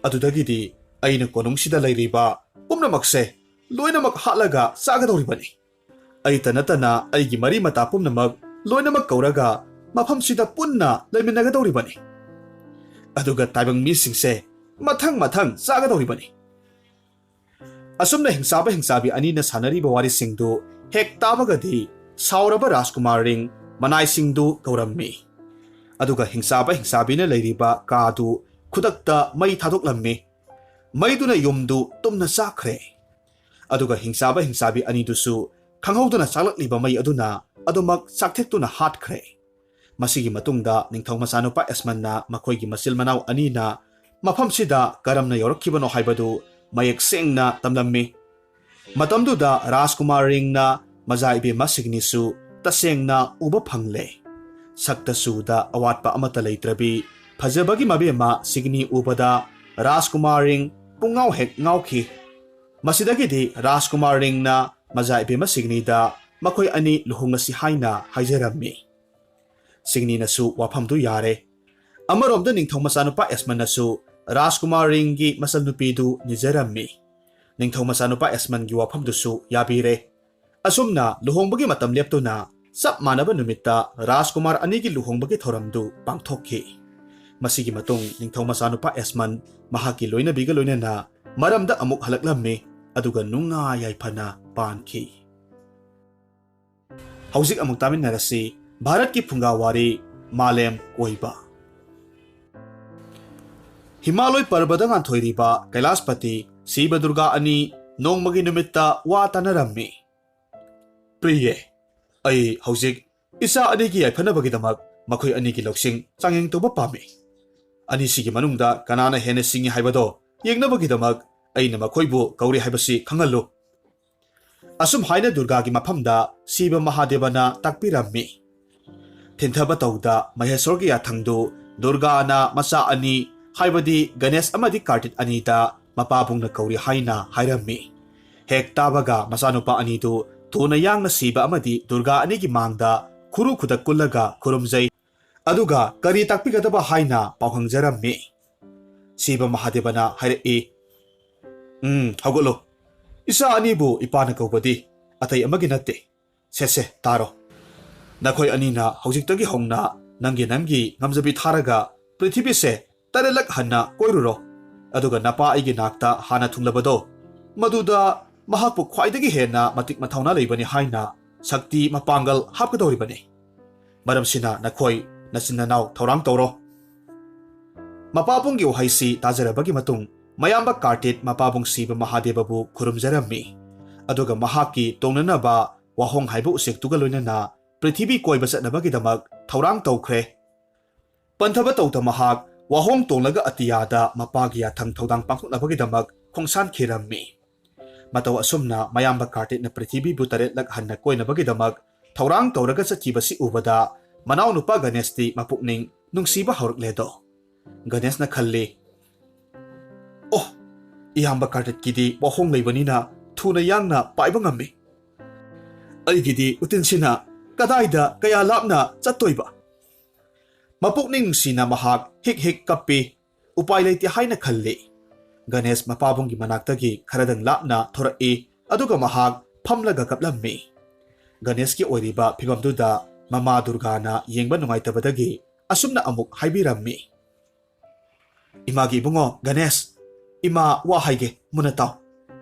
ꯑꯗꯨꯗꯒꯤꯗꯤ ꯑꯩꯅ ꯀꯣꯅꯨꯡꯁꯤꯗ ꯂꯩꯔꯤꯕ ꯄꯨꯝꯅꯃꯛꯁꯦ ꯂꯣꯏꯅꯃꯛ ꯍꯥꯠꯂꯒ ꯆꯥꯒꯗꯧꯔꯤꯕꯅꯤ꯫ ꯑꯩꯇ ꯅꯠꯇꯅ ꯑꯩꯒꯤ ꯃꯔꯤ ꯃꯇꯥ ꯄꯨꯝꯅꯃꯛ ꯂꯣꯏꯅꯃꯛ ꯀꯧꯔꯒ ꯃꯐꯝꯁꯤꯗ ꯄꯨꯟꯅ ꯂꯩꯃꯤꯟꯅꯒꯗꯧꯔꯤꯕꯅꯤ꯫ ꯑꯗꯨꯒ ꯇꯥꯏꯕꯪ ꯃꯤꯁꯤꯡꯁꯦ ꯃꯊꯪ ꯃꯊꯪ ꯆꯥꯒꯗꯧꯔꯤꯕꯅꯤ꯫ ꯑꯁꯨꯝꯅ ꯍꯤꯡꯆꯥꯕ ꯍꯤꯡꯆꯥꯕꯤ ꯑꯅꯤꯅ ꯁꯥꯟꯅꯔꯤꯕ ꯋꯥꯔꯤꯁꯤꯡꯗꯨ ꯍꯦꯛ ꯇꯥꯕꯒꯗꯤ ꯁꯥꯎꯔꯕ ꯔꯥꯖꯀꯨꯃꯥꯔ ꯔꯤꯡ ꯃꯅꯥꯏꯁꯤꯡꯗꯨ ꯀꯧꯔꯝꯃꯤ꯫ ꯑꯗꯨꯒ ꯍꯤꯡꯆꯥꯕ ꯍꯤꯡꯆꯥꯕꯤꯅ ꯂꯩꯔꯤꯕ ꯀꯥꯗꯨ ꯈꯨꯗꯛꯇ ꯃꯩ ꯊꯥꯗꯣꯛꯂꯝꯃꯤ꯫ ꯃꯩꯗꯨꯅ ꯌꯨꯝꯗꯨ ꯇꯨꯝꯅ ꯆꯥꯛꯈ꯭ꯔꯦ꯫ ꯑꯗꯨꯒ ꯍꯤꯡꯆꯥꯕ ꯍꯤꯡꯆꯥꯕꯤ ꯑꯅꯤꯗꯨꯁꯨ ꯈꯪꯍꯧꯗꯅ ꯆꯥꯛꯂꯛꯂꯤꯕ ꯃꯩ ꯑꯗꯨꯅ ꯑꯗꯨꯃꯛ ꯆꯥꯛꯊꯦꯛꯇꯨꯅ ꯍꯥꯠꯈ꯭ꯔꯦ꯫ ꯃꯁꯤꯒꯤ ꯃꯇꯨꯡꯗ ꯅꯤꯡꯊꯧ ꯃꯆꯥꯅꯨꯄꯥ ꯑꯦꯁꯃꯟꯅ ꯃꯈꯣꯏꯒꯤ ꯃꯆꯤꯜ ꯃꯅꯥꯎ ꯑꯅꯤꯅ ꯃꯐꯝꯁꯤꯗ ꯀꯔꯝꯅ ꯌꯧꯔꯛꯈꯤꯕꯅꯣ ꯍꯥꯏꯕꯗꯨ ꯃꯌꯦꯛ ꯁꯦꯡꯅ ꯇꯝꯂꯝꯃꯤ꯫ ꯃꯇꯝꯗꯨꯗ ꯔꯥꯖꯀꯨꯃꯥꯔ ꯔꯤꯡꯅ ꯃꯖꯥ ꯏꯕꯦꯝꯃ ꯁꯤꯒꯅꯤꯁꯨ ꯇꯁꯦꯡꯅ ꯎꯕ ꯐꯪꯂꯦ꯫ ꯁꯛꯇ ꯆꯨꯗ ꯑꯋꯥꯠꯄ ꯑꯃꯠꯇ ꯂꯩꯇ꯭ꯔꯕꯤ ꯐꯖꯕꯒꯤ ꯃꯕꯦꯝꯃ ꯁꯤꯒꯅꯤ ꯎꯕꯗ ꯔꯥꯖꯀꯨꯃꯥꯔ ꯔꯤꯡ ꯄꯨꯡꯉꯥꯎ ꯍꯦꯛ ꯉꯥꯎꯈꯤ꯫ ꯃꯁꯤꯗꯒꯤꯗꯤ ꯔꯥꯖꯀꯨꯃꯥꯔ ꯔꯤꯡꯅ ꯃꯖꯥ ꯏꯕꯦꯝꯃ ꯁꯤꯒꯅꯤꯗ ꯃꯈꯣꯏ ꯑꯅꯤ ꯂꯨꯍꯣꯡꯂꯁꯤ ꯍꯥꯏꯅ ꯍꯥꯏꯖꯔꯝꯃꯤ꯫ ꯁꯤꯒꯅꯤꯅꯁꯨ ꯋꯥꯐꯝꯗꯨ ꯌꯥꯔꯦ꯫ ꯑꯃꯔꯣꯝꯗ ꯅꯤꯡꯊꯧ ꯃꯆꯥꯅꯨꯄꯥ ꯑꯦꯁꯃꯟꯅꯁꯨ ꯔꯥꯖꯀꯨꯃꯥꯔ ꯔꯤꯡꯒꯤ ꯃꯆꯜꯅꯨꯄꯤꯗꯨ ꯅꯤꯖꯔꯝꯃꯤ꯫ ꯅꯤꯡꯊꯧ ꯃꯆꯥꯅꯨꯄꯥ ꯑꯦꯁꯃꯟꯒꯤ ꯋꯥꯐꯝꯗꯨꯁꯨ ꯌꯥꯕꯤꯔꯦ꯫ ꯑꯁꯨꯝꯅ ꯂꯨꯍꯣꯡꯕꯒꯤ ꯃꯇꯝ ꯂꯦꯞꯇꯨꯅ ꯆꯞ ꯃꯥꯟꯅꯕ ꯅꯨꯃꯤꯠꯇ ꯔꯥꯖꯀꯨꯃꯥꯔ ꯑꯅꯤꯒꯤ ꯂꯨꯍꯣꯡꯕꯒꯤ ꯊꯧꯔꯝꯗꯨ ꯄꯥꯡꯊꯣꯛꯈꯤ꯫ ꯃꯁꯤꯒꯤ ꯃꯇꯨꯡ ꯅꯤꯡꯊꯧ ꯃꯆꯥꯅꯨꯄꯥ ꯑꯦꯁꯃꯟ ꯃꯍꯥꯛꯀꯤ ꯂꯣꯏꯅꯕꯤꯒ ꯂꯣꯏꯅꯅ ꯃꯔꯝꯗ ꯑꯃꯨꯛ ꯍꯜꯂꯛꯂꯝꯃꯤ, ꯑꯗꯨꯒ ꯅꯨꯡꯉꯥꯏ ꯌꯥꯏꯐꯅ ꯄꯥꯟꯈꯤ꯫ ꯍꯧꯖꯤꯛ ꯑꯃꯨꯛ ꯇꯥꯃꯤꯟꯅꯔꯁꯤ ꯚꯥꯔꯠꯀꯤ ꯐꯨꯡꯒꯥ ꯋꯥꯔꯤ ꯃꯥꯂꯦꯝ ꯀꯣꯏꯕ꯫ ꯍꯤꯃꯥꯂꯣꯏ ꯄꯔꯕꯗ ꯉꯥꯟꯊꯣꯏꯔꯤꯕ ꯀꯩꯂꯥꯁꯄꯇꯤ, ꯁꯤꯕ ꯗꯨꯔꯒꯥ ꯑꯅꯤ ꯅꯣꯡꯃꯒꯤ ꯅꯨꯃꯤꯠꯇ ꯋꯥ ꯇꯥꯅꯔꯝꯃꯤ꯫ "ꯄ꯭ꯔꯤꯌꯦ, ꯑꯩ ꯍꯧꯖꯤꯛ ꯏꯆꯥ ꯑꯅꯤꯒꯤ ꯌꯥꯏꯐꯅꯕꯒꯤꯗꯃꯛ ꯃꯈꯣꯏ ꯑꯅꯤꯒꯤ ꯂꯧꯁꯤꯡ ꯆꯥꯡꯌꯦꯡ ꯇꯧꯕ ꯄꯥꯝꯃꯤ꯫ ꯑꯅꯤꯁꯤꯒꯤ ꯃꯅꯨꯡꯗ ꯀꯅꯥꯅ ꯍꯦꯟꯅ ꯁꯤꯡꯉꯤ ꯍꯥꯏꯕꯗꯣ ꯌꯦꯡꯅꯕꯒꯤꯗꯃꯛ ꯑꯩꯅ ꯃꯈꯣꯏꯕꯨ ꯀꯧꯔꯤ ꯍꯥꯏꯕꯁꯤ ꯈꯪꯍꯜꯂꯨ꯫" ꯑꯁꯨꯝ ꯍꯥꯏꯅ ꯗꯨꯔꯒꯥꯒꯤ ꯃꯐꯝꯗ ꯁꯤꯕ ꯃꯍꯥꯗꯦꯕꯅ ꯇꯥꯛꯄꯤꯔꯝꯃꯤ꯫ ꯊꯤꯟꯊꯕ ꯇꯧꯗ ꯃꯍꯦꯁ꯭ꯋꯔꯒꯤ ꯌꯥꯊꯪꯗꯨ ꯗꯨꯔꯒꯥꯅ ꯃꯆꯥ ꯑꯅꯤ, ꯍꯥꯏꯕꯗꯤ ꯒꯅꯦꯁ ꯑꯃꯗꯤ ꯀꯥꯔꯇꯤꯛ ꯑꯅꯤꯗ ꯃꯄꯥꯕꯨꯡꯅ ꯀꯧꯔꯤ ꯍꯥꯏꯅ ꯍꯥꯏꯔꯝꯃꯤ꯫ ꯍꯦꯛ ꯇꯥꯕꯒ ꯃꯆꯥꯅꯨꯄꯥ ꯑꯅꯤꯗꯨ ꯊꯨꯅ ꯌꯥꯡꯅ ꯁꯤꯕ ꯑꯃꯗꯤ ꯗꯨꯔꯒꯥ ꯑꯅꯤꯒꯤ ꯃꯥꯡꯗ ꯈꯨꯔꯨ ꯈꯨꯗꯛ ꯀꯨꯜꯂꯒ ꯈꯨꯔꯨꯝꯖꯩ꯫ ꯑꯗꯨꯒ ꯀꯔꯤ ꯇꯥꯛꯄꯤꯒꯗꯕ ꯍꯥꯏꯅ ꯄꯥꯎ ꯍꯪꯖꯔꯝꯃꯤ꯫ ꯁꯤꯕ ꯃꯍꯥꯗꯦꯕꯅ ꯍꯥꯏꯔꯛꯏ, "ꯎꯝ, ꯍꯧꯒꯠꯂꯣ꯫ ꯏꯆꯥ ꯑꯅꯤꯕꯨ ꯏꯄꯥꯅ ꯀꯧꯕꯗꯤ ꯑꯇꯩ ꯑꯃꯒꯤ ꯅꯠꯇꯦ꯫ ꯁꯦ, ꯁꯦ, ꯇꯥꯔꯣ꯫ ꯅꯈꯣꯏ ꯑꯅꯤꯅ ꯍꯧꯖꯤꯛꯇꯒꯤ ꯍꯧꯅ ꯅꯪꯒꯤ, ꯅꯪꯒꯤ ꯉꯝꯖꯕꯤ ꯊꯥꯔꯒ ꯄ꯭ꯔꯤꯊꯤꯕꯤꯁꯦ ꯇꯔꯦꯠꯂꯛ ꯍꯟꯅ ꯀꯣꯏꯔꯨꯔꯣ꯫ ꯑꯗꯨꯒ ꯅꯄꯥ ꯑꯩꯒꯤ ꯅꯥꯛꯇ ꯍꯥꯟꯅ ꯊꯨꯡꯂꯕꯗꯣ, ꯃꯗꯨꯗ ꯃꯍꯥꯛꯄꯨ ꯈ꯭ꯋꯥꯏꯗꯒꯤ ꯍꯦꯟꯅ ꯃꯇꯤꯛ ꯃꯊꯧꯅꯥ ꯂꯩꯕꯅꯤ ꯍꯥꯏꯅ ꯁꯛꯇꯤ ꯃꯄꯥꯡꯒꯜ ꯍꯥꯞꯀꯗꯧꯔꯤꯕꯅꯤ꯫ ꯃꯔꯝꯁꯤꯅ ꯅꯈꯣꯏ ꯅꯆꯤꯟ ꯅꯅꯥꯎ ꯊꯧꯔꯥꯡ ꯇꯧꯔꯣ꯫ ꯃꯄꯥꯕꯨꯡꯒꯤ ꯋꯥꯍꯩꯁꯤ ꯇꯥꯖꯔꯕꯒꯤ ꯃꯇꯨꯡ ꯃꯌꯥꯝꯕ ꯀꯥꯔꯇꯤꯠ ꯃꯄꯥꯕꯨꯡ ꯁꯤꯕ ꯃꯍꯥꯗꯦꯕꯕꯨ ꯈꯨꯔꯨꯝꯖꯔꯝꯃꯤ꯫ ꯑꯗꯨꯒ ꯃꯍꯥꯛꯀꯤ ꯇꯣꯡꯅꯅꯕ ꯋꯥꯍꯣꯡ ꯍꯥꯏꯕ ꯎꯆꯦꯛꯇꯨꯒ ꯂꯣꯏꯅꯅ ꯄ꯭ꯔꯤꯊꯤꯕꯤ ꯀꯣꯏꯕ ꯆꯠꯅꯕꯒꯤꯗꯃꯛ ꯊꯧꯔꯥꯡ ꯇꯧꯈ꯭ꯔꯦ꯫ ꯄꯟꯊꯕ ꯇꯧꯗ ꯃꯍꯥꯛ ꯋꯥꯍꯣꯡ ꯇꯣꯡꯂꯒ ꯑꯇꯤꯌꯥꯗ ꯃꯄꯥꯒꯤ ꯌꯥꯊꯪ ꯊꯧꯗꯥꯡ ꯄꯥꯡꯊꯣꯛꯅꯕꯒꯤꯗꯃꯛ ꯈꯣꯡꯁꯥꯟꯈꯤꯔꯝꯃꯤ꯫ ꯃꯇꯧ ꯑꯁꯨꯝꯅ ꯃꯌꯥꯝꯕ ꯀꯥꯔꯇꯤꯠꯅ ꯄ꯭ꯔꯤꯊꯤꯕꯤꯕꯨ ꯇꯔꯦꯠꯂꯛ ꯍꯟꯅ ꯀꯣꯏꯅꯕꯒꯤꯗꯃꯛ ꯊꯧꯔꯥꯡ ꯇꯧꯔꯒ ꯆꯠꯈꯤꯕꯁꯤ ꯎꯕꯗ ꯃꯅꯥꯎꯅꯨꯄꯥ ꯒꯅꯦꯁꯇꯤ ꯃꯄꯨꯛꯅꯤꯡ ꯅꯨꯡꯁꯤꯕ ꯍꯧꯔꯛꯂꯦꯗꯣ꯫ ꯒꯅꯦꯁꯅ ꯈꯜꯂꯤ, "ꯑꯣ, ꯏꯌꯥꯝꯕ ꯀꯥꯔꯇꯤꯠꯀꯤꯗꯤ ꯋꯥꯍꯣꯡ ꯂꯩꯕꯅꯤꯅ ꯊꯨꯅ ꯌꯥꯡꯅ ꯄꯥꯏꯕ ꯉꯝꯃꯤ꯫ ꯑꯩꯒꯤꯗꯤ ꯎꯇꯤꯟꯁꯤꯅ ꯀꯗꯥꯏꯗ ꯀꯌꯥ ꯂꯥꯞꯅ ꯆꯠꯇꯣꯏꯕ?" ꯃꯄꯨꯛꯅꯤꯡ ꯅꯨꯡꯁꯤꯅ ꯃꯍꯥꯛ ꯍꯤꯛ ꯍꯤꯛ ꯀꯞꯄꯤ꯫ ꯎꯄꯥꯏ ꯂꯩꯇꯦ ꯍꯥꯏꯅ ꯈꯜꯂꯤ꯫ ꯒꯅꯦꯁ ꯃꯄꯥꯕꯨꯡꯒꯤ ꯃꯅꯥꯛꯇꯒꯤ ꯈꯔꯗꯪ ꯂꯥꯞꯅ ꯊꯣꯔꯛꯏ, ꯑꯗꯨꯒ ꯃꯍꯥꯛ ꯐꯝꯂꯒ ꯀꯞꯂꯝꯃꯤ꯫ ꯒꯅꯦꯁꯀꯤ ꯑꯣꯏꯔꯤꯕ ꯐꯤꯚꯝꯗꯨꯗ ꯃꯃꯥ ꯗꯨꯔꯒꯥꯅ ꯌꯦꯡꯕ ꯅꯨꯡꯉꯥꯏꯇꯕꯗꯒꯤ ꯑꯁꯨꯝꯅ ꯑꯃꯨꯛ ꯍꯥꯏꯕꯤꯔꯝꯃꯤ, "ꯏꯃꯥꯒꯤ ꯏꯕꯨꯡꯉꯣ ꯒꯅꯦꯁ, ꯏꯃꯥ ꯋꯥ ꯍꯥꯏꯒꯦ, ꯃꯨꯟꯅ ꯇꯥꯎ꯫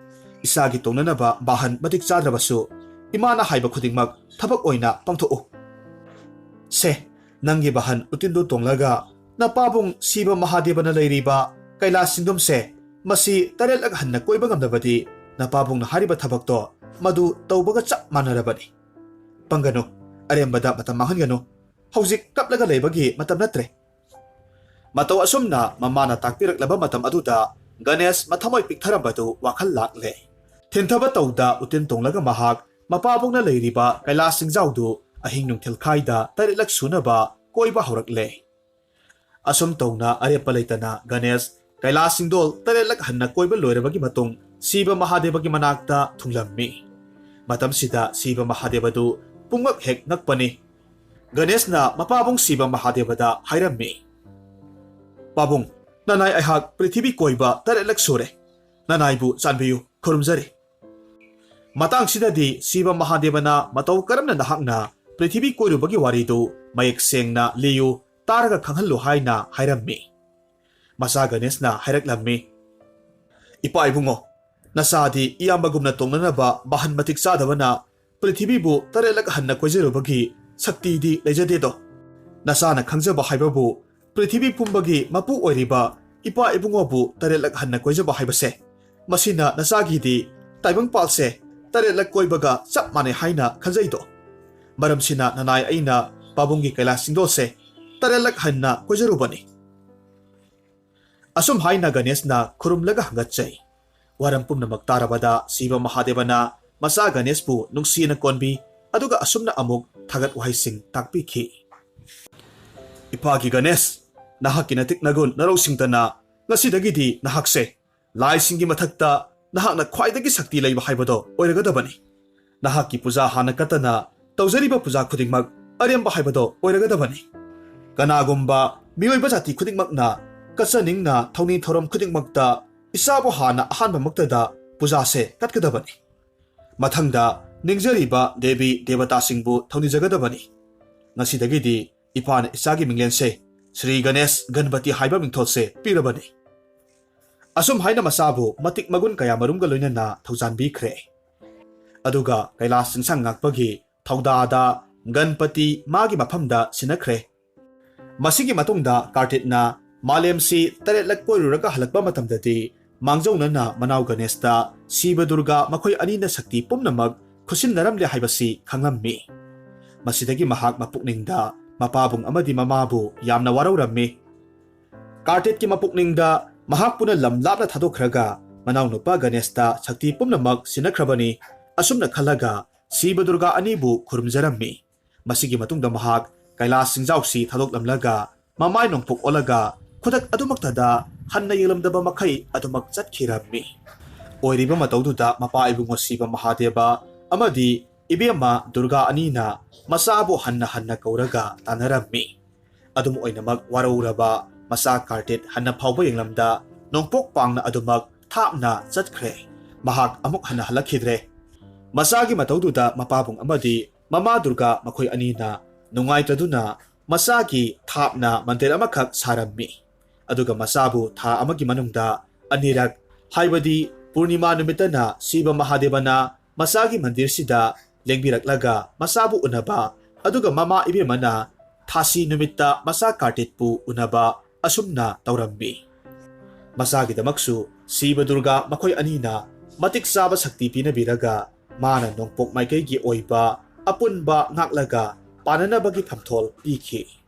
ꯏꯁꯥꯒꯤ ꯇꯣꯡꯅꯅꯕ ꯕꯥꯍꯟ ꯃꯇꯤꯛ ꯆꯥꯗ꯭ꯔꯕꯁꯨ ꯏꯃꯥꯅ ꯍꯥꯏꯕ ꯈꯨꯗꯤꯡꯃꯛ ꯊꯕꯛ ꯑꯣꯏꯅ ꯄꯥꯡꯊꯣꯛꯎ꯫ ꯁꯦ, ꯅꯪꯒꯤ ꯕꯥꯍꯟ ꯎꯇꯤꯟꯗꯨ ꯇꯣꯡꯂꯒ ꯅꯄꯥꯕꯨꯡ ꯁꯤꯕ ꯃꯍꯥꯗꯦꯕꯅ ꯂꯩꯔꯤꯕ ꯀꯩꯂꯥꯁ ꯆꯤꯡꯗꯨꯝꯁꯦ, ꯃꯁꯤ ꯇꯔꯦꯠꯂꯛ ꯍꯟꯅ ꯀꯣꯏꯕ ꯉꯝꯂꯕꯗꯤ ꯅꯄꯥꯕꯨꯡꯅ ꯍꯥꯏꯔꯤꯕ ꯊꯕꯛꯇꯣ ꯃꯗꯨ ꯇꯧꯕꯒ ꯆꯞ ꯃꯥꯟꯅꯔꯕꯅꯤ꯫ ꯄꯪꯒꯅꯨ, ꯑꯔꯦꯝꯕꯗ ꯃꯇꯝ ꯃꯥꯡꯍꯟꯒꯅꯨ꯫ ꯍꯧꯖꯤꯛ ꯀꯞꯂꯒ ꯂꯩꯕꯒꯤ ꯃꯇꯝ ꯅꯠꯇ꯭ꯔꯦ꯫" ꯃꯇꯧ ꯑꯁꯨꯝꯅ ꯃꯃꯥꯅ ꯇꯥꯛꯄꯤꯔꯛꯂꯕ ꯃꯇꯝ ꯑꯗꯨꯗ ꯒꯅꯦꯁ ꯃꯊꯃꯣꯏ ꯄꯤꯛꯊꯔꯝꯕꯗꯨ ꯋꯥꯈꯜ ꯂꯥꯛꯂꯦ꯫ ꯊꯤꯟꯊꯕ ꯇꯧꯗ ꯎꯇꯤꯟ ꯇꯣꯡꯂꯒ ꯃꯍꯥꯛ ꯃꯄꯥꯕꯨꯡꯅ ꯂꯩꯔꯤꯕ ꯀꯩꯂꯥꯁ ꯆꯤꯡꯖꯥꯎꯗꯨ ꯑꯍꯤꯡ ꯅꯨꯡꯊꯤꯜ ꯈꯥꯏꯗ ꯇꯔꯦꯠꯂꯛ ꯁꯨꯅꯕ ꯀꯣꯏꯕ ꯍꯧꯔꯛꯂꯦ꯫ ꯑꯁꯨꯝ ꯇꯧꯅ ꯑꯔꯦꯞꯄ ꯂꯩꯇꯅ ꯒꯅꯦꯁ ꯀꯩꯂꯥꯁ ꯆꯤꯡꯗꯣꯜ ꯇꯔꯦꯠꯂꯛ ꯍꯟꯅ ꯀꯣꯏꯕ ꯂꯣꯏꯔꯕꯒꯤ ꯃꯇꯨꯡ ꯁꯤꯕ ꯃꯍꯥꯗꯦꯕꯒꯤ ꯃꯅꯥꯛꯇ ꯊꯨꯡꯂꯝꯃꯤ꯫ ꯃꯇꯝꯁꯤꯗ ꯁꯤꯕ ꯃꯍꯥꯗꯦꯕꯗꯨ ꯄꯨꯡꯉꯛ ꯍꯦꯛ ꯉꯛꯄꯅꯤ꯫ ꯒꯅꯦꯁꯅ ꯃꯄꯥꯕꯨꯡ ꯁꯤꯕ ꯃꯍꯥꯗꯦꯕꯗ ꯍꯥꯏꯔꯝꯃꯤ, "ꯄꯥꯕꯨꯡ, ꯅꯅꯥꯏ ꯑꯩꯍꯥꯛ ꯄ꯭ꯔꯤꯊꯤꯕꯤ ꯀꯣꯏꯕ ꯇꯔꯦꯠꯂꯛ ꯁꯨꯔꯦ꯫ ꯅꯅꯥꯏꯕꯨ ꯆꯥꯟꯕꯤꯌꯨ, ꯈꯨꯔꯨꯝꯖꯔꯤ꯫" ꯃꯇꯥꯡꯁꯤꯗꯗꯤ ꯁꯤꯕ ꯃꯍꯥꯗꯦꯕꯅ ꯃꯇꯧ ꯀꯔꯝꯅ ꯅꯍꯥꯛꯅ ꯄ꯭ꯔꯤꯊꯤꯕꯤ ꯀꯣꯏꯔꯨꯕꯒꯤ ꯋꯥꯔꯤꯗꯨ ꯃꯌꯦꯛ ꯁꯦꯡꯅ ꯂꯤꯌꯨ, ꯇꯥꯔꯒ ꯈꯪꯍꯜꯂꯨ ꯍꯥꯏꯅ ꯍꯥꯏꯔꯝꯃꯤ꯫ ꯃꯆꯥ ꯒꯅꯦꯁꯅ ꯍꯥꯏꯔꯛꯂꯝꯃꯤ, "ꯏꯄꯥ ꯏꯕꯨꯡꯉꯣ, ꯅꯆꯥꯗꯤ ꯏꯌꯥꯝꯕꯒꯨꯝꯅ ꯇꯣꯡꯅꯅꯕ ꯕꯥꯍꯟ ꯃꯇꯤꯛ ꯆꯥꯗꯕꯅ ꯄ꯭ꯔꯤꯊꯤꯕꯤꯕꯨ ꯇꯔꯦꯠꯂꯛ ꯍꯟꯅ ꯀꯣꯏꯖꯔꯨꯕꯒꯤ ꯁꯛꯇꯤꯗꯤ ꯂꯩꯖꯗꯦꯗꯣ꯫ ꯅꯆꯥꯅ ꯈꯪꯖꯕ ꯍꯥꯏꯕꯕꯨ ꯄ꯭ꯔꯤꯊꯤꯕꯤ ꯄꯨꯝꯕꯒꯤ ꯃꯄꯨ ꯑꯣꯏꯔꯤꯕ ꯏꯄꯥ ꯏꯕꯨꯡꯉꯣꯕꯨ ꯇꯔꯦꯠꯂꯛ ꯍꯟꯅ ꯀꯣꯏꯖꯕ ꯍꯥꯏꯕꯁꯦ꯫ ꯃꯁꯤꯅ ꯅꯆꯥꯒꯤꯗꯤ ꯇꯥꯏꯕꯪꯄꯥꯜꯁꯦ ꯇꯔꯦꯠꯂꯛ ꯀꯣꯏꯕꯒ ꯆꯞ ꯃꯥꯟꯅꯩ ꯍꯥꯏꯅ ꯈꯟꯖꯩꯗꯣ꯫ ꯃꯔꯝꯁꯤꯅ ꯅꯅꯥꯏ ꯑꯩꯅ ꯄꯥꯕꯨꯡꯒꯤ ꯀꯩꯂꯥꯁ ꯆꯤꯡꯗꯣꯜꯁꯦ ꯇꯔꯦꯠꯂꯛ ꯍꯟꯅ ꯀꯣꯏꯖꯔꯨꯕꯅꯤ꯫ ꯑꯁꯨꯝ ꯍꯥꯏꯅ ꯒꯅꯦꯁꯅ ꯈꯨꯔꯨꯝꯂꯒ ꯍꯪꯒꯠꯆꯩ꯫ ꯋꯥꯔꯝ ꯄꯨꯝꯅꯃꯛ ꯇꯥꯔꯕꯗ ꯁꯤꯕ ꯃꯍꯥꯗꯦꯕꯅ ꯃꯆꯥ ꯒꯅꯦꯁꯄꯨ ꯅꯨꯡꯁꯤꯅ ꯀꯣꯟꯕꯤ, ꯑꯗꯨꯒ ꯑꯁꯨꯝꯅ ꯑꯃꯨꯛ ꯊꯥꯒꯠ ꯋꯥꯍꯩꯁꯤꯡ ꯇꯥꯛꯄꯤꯈꯤ꯫ ꯏꯄꯥꯒꯤ ꯒꯅꯦꯁ, ꯅꯍꯥꯛꯀꯤ ꯅꯇꯤꯛ ꯅꯒꯨꯟ ꯅꯔꯧꯁꯤꯡꯗꯅ ꯉꯁꯤꯗꯒꯤꯗꯤ ꯅꯍꯥꯛꯁꯦ ꯂꯥꯏꯁꯤꯡꯒꯤ ꯃꯊꯛꯇ ꯅꯍꯥꯛꯅ ꯈ꯭ꯋꯥꯏꯗꯒꯤ ꯁꯛꯇꯤ ꯂꯩꯕ ꯍꯥꯏꯕꯗꯣ ꯑꯣꯏꯔꯒꯗꯕꯅꯤ꯫ ꯅꯍꯥꯛꯀꯤ ꯄꯨꯖꯥ ꯍꯥꯟꯅ ꯀꯠꯇꯅ ꯇꯧꯖꯔꯤꯕ ꯄꯨꯖꯥ ꯈꯨꯗꯤꯡꯃꯛ ꯑꯔꯦꯝꯕ ꯍꯥꯏꯕꯗꯣ ꯑꯣꯏꯔꯒꯗꯕꯅꯤ꯫ ꯀꯅꯥꯒꯨꯝꯕ ꯃꯤꯑꯣꯏꯕ ꯖꯥꯇꯤ ꯈꯨꯗꯤꯡꯃꯛꯅ ꯀꯠꯆꯅꯤꯡꯅ ꯊꯧꯅꯤ ꯊꯧꯔꯝ ꯈꯨꯗꯤꯡꯃꯛꯇ ꯏꯁꯥꯕꯨ ꯍꯥꯟꯅ ꯑꯍꯥꯟꯕꯃꯛꯇꯗ ꯄꯨꯖꯥꯁꯦ ꯀꯠꯀꯗꯕꯅꯤ꯫ ꯃꯊꯪꯗ ꯅꯤꯡꯖꯔꯤꯕ ꯗꯦꯕꯤ ꯗꯦꯕꯇꯥꯁꯤꯡꯕꯨ ꯊꯧꯅꯤꯖꯒꯗꯕꯅꯤ꯫ ꯉꯁꯤꯗꯒꯤꯗꯤ ꯏꯄꯥꯅ ꯏꯆꯥꯒꯤ ꯃꯤꯡꯂꯦꯟꯁꯦ ꯁ꯭ꯔꯤ ꯒꯅꯦꯁ ꯒꯟꯄꯇꯤ ꯍꯥꯏꯕ ꯃꯤꯡꯊꯣꯜꯁꯦ ꯄꯤꯔꯕꯅꯤ꯫ ꯑꯁꯨꯝ ꯍꯥꯏꯅ ꯃꯆꯥꯕꯨ ꯃꯇꯤꯛ ꯃꯒꯨꯟ ꯀꯌꯥ ꯃꯔꯨꯝꯒ ꯂꯣꯏꯅꯅ ꯊꯧꯖꯥꯟꯕꯤꯈ꯭ꯔꯦ꯫ ꯑꯗꯨꯒ ꯀꯩꯂꯥꯁ ꯆꯤꯡꯁꯥꯡ ꯉꯥꯛꯄꯒꯤ ꯊꯧꯗꯥꯗ ꯒꯟꯄꯇꯤ ꯃꯥꯒꯤ ꯃꯐꯝꯗ ꯁꯤꯟꯅꯈ꯭ꯔꯦ꯫ ꯃꯁꯤꯒꯤ ꯃꯇꯨꯡꯗ ꯀꯥꯔꯇꯤꯠꯅ ꯃꯥꯂꯦꯝꯁꯤ ꯇꯔꯦꯠꯂꯛ ꯀꯣꯏꯔꯨꯔꯒ ꯍꯜꯂꯛꯄ ꯃꯇꯝꯗꯗꯤ ꯃꯥꯡꯖꯧꯅꯅ ꯃꯅꯥꯎ ꯒꯅꯦꯁꯇ ꯁꯤꯕ ꯗꯨꯔꯒꯥ ꯃꯈꯣꯏ ꯑꯅꯤꯅ ꯁꯛꯇꯤ ꯄꯨꯝꯅꯃꯛ ꯈꯨꯠꯁꯤꯟꯅꯔꯝꯂꯦ ꯍꯥꯏꯕꯁꯤ ꯈꯪꯂꯝꯃꯤ꯫ ꯃꯁꯤꯗꯒꯤ ꯃꯍꯥꯛ ꯃꯄꯨꯛꯅꯤꯡꯗ ꯃꯄꯥꯕꯨꯡ ꯑꯃꯗꯤ ꯃꯃꯥꯕꯨ ꯌꯥꯝꯅ ꯋꯥꯔꯧꯔꯝꯃꯤ꯫ ꯀꯥꯔꯇꯤꯠꯀꯤ ꯃꯄꯨꯛꯅꯤꯡꯗ ꯃꯍꯥꯛꯄꯨꯅ ꯂꯝ ꯂꯥꯞꯅ ꯊꯥꯗꯣꯛꯈ꯭ꯔꯒ ꯃꯅꯥꯎꯅꯨꯄꯥ ꯒꯅꯦꯁꯇ ꯁꯛꯇꯤ ꯄꯨꯝꯅꯃꯛ ꯁꯤꯟꯅꯈ꯭ꯔꯕꯅꯤ꯫ ꯑꯁꯨꯝꯅ ꯈꯜꯂꯒ ꯁꯤꯕ ꯗꯨꯔꯒꯥ ꯑꯅꯤꯕꯨ ꯈꯨꯔꯨꯝꯖꯔꯝꯃꯤ꯫ ꯃꯁꯤꯒꯤ ꯃꯇꯨꯡꯗ ꯃꯍꯥꯛ ꯀꯩꯂꯥꯁ ꯆꯤꯡꯖꯥꯎꯁꯤ ꯊꯥꯗꯣꯛꯂꯝꯂꯒ ꯃꯃꯥꯏ ꯅꯣꯡꯄꯣꯛ ꯑꯣꯜꯂꯒ ꯈꯨꯗꯛ ꯑꯗꯨꯃꯛꯇꯗ ꯍꯟꯅ ꯌꯦꯡꯂꯝꯗꯕ ꯃꯈꯩ ꯑꯗꯨꯃꯛ ꯆꯠꯈꯤꯔꯝꯃꯤ꯫ ꯑꯣꯏꯔꯤꯕ ꯃꯇꯧꯗꯨꯗ ꯃꯄꯥ ꯏꯕꯨꯡꯉꯣ ꯁꯤꯕ ꯃꯍꯥꯗꯦꯕ ꯑꯃꯗꯤ ꯏꯕꯦꯝꯃ ꯗꯨꯔꯒꯥ ꯑꯅꯤꯅ ꯃꯆꯥꯕꯨ ꯍꯟꯅ ꯍꯟꯅ ꯀꯧꯔꯒ ꯇꯥꯟꯅꯔꯝꯃꯤ꯫ ꯑꯗꯨꯝ ꯑꯣꯏꯅꯃꯛ ꯋꯥꯔꯧꯔꯕ ꯃꯆꯥ ꯀꯥꯔꯇꯤꯠ ꯍꯟꯅ ꯐꯥꯎꯕ ꯌꯦꯡꯂꯝꯗ ꯅꯣꯡꯄꯣꯛ ꯄꯥꯡꯅ ꯑꯗꯨꯃꯛ ꯊꯥꯞꯅ ꯆꯠꯈ꯭ꯔꯦ꯫ ꯃꯍꯥꯛ ꯑꯃꯨꯛ ꯍꯟꯅ ꯍꯜꯂꯛꯈꯤꯗ꯭ꯔꯦ꯫ ꯃꯆꯥꯒꯤ ꯃꯇꯧꯗꯨꯗ ꯃꯄꯥꯕꯨꯡ ꯑꯃꯗꯤ ꯃꯃꯥ ꯗꯨꯔꯒꯥ ꯃꯈꯣꯏ ꯑꯅꯤꯅ ꯅꯨꯡꯉꯥꯏꯇꯗꯨꯅ ꯃꯆꯥꯒꯤ ꯊꯥꯞꯅ ꯃꯟꯗꯤꯔ ꯑꯃꯈꯛ ꯁꯥꯔꯝꯃꯤ꯫ ꯑꯗꯨꯒ ꯃꯆꯥꯕꯨ ꯊꯥ ꯑꯃꯒꯤ ꯃꯅꯨꯡꯗ ꯑꯅꯤꯔꯛ, ꯍꯥꯏꯕꯗꯤ ꯄꯨꯔꯅꯤꯃꯥ ꯅꯨꯃꯤꯠꯇꯅ ꯁꯤꯕ ꯃꯍꯥꯗꯦꯕꯅ ꯃꯆꯥꯒꯤ ꯃꯟꯗꯤꯔꯁꯤꯗ ꯂꯦꯡꯕꯤꯔꯛꯂꯒ ꯃꯆꯥꯕꯨ ꯎꯅꯕ, ꯑꯗꯨꯒ ꯃꯃꯥ ꯏꯕꯦꯝꯃꯅ ꯊꯥꯁꯤ ꯅꯨꯃꯤꯠꯇ ꯃꯆꯥ ꯀꯥꯔꯇꯤꯠꯄꯨ ꯎꯅꯕ ꯑꯁꯨꯝꯅ ꯇꯧꯔꯝꯃꯤ꯫ ꯃꯆꯥꯒꯤꯗꯃꯛꯁꯨ ꯁꯤꯕ ꯗꯨꯔꯒꯥ ꯃꯈꯣꯏ ꯑꯅꯤꯅ ꯃꯇꯤꯛ ꯆꯥꯕ ꯁꯛꯇꯤ ꯄꯤꯅꯕꯤꯔꯒ ꯃꯥꯅ ꯅꯣꯡꯄꯣꯛ ꯃꯥꯏꯀꯩꯒꯤ ꯑꯣꯏꯕ ꯑꯄꯨꯟꯕ ꯉꯥꯛꯂꯒ ꯄꯥꯟꯅꯅꯕꯒꯤ ꯐꯝꯊꯣꯜ ꯄꯤꯈꯤ꯫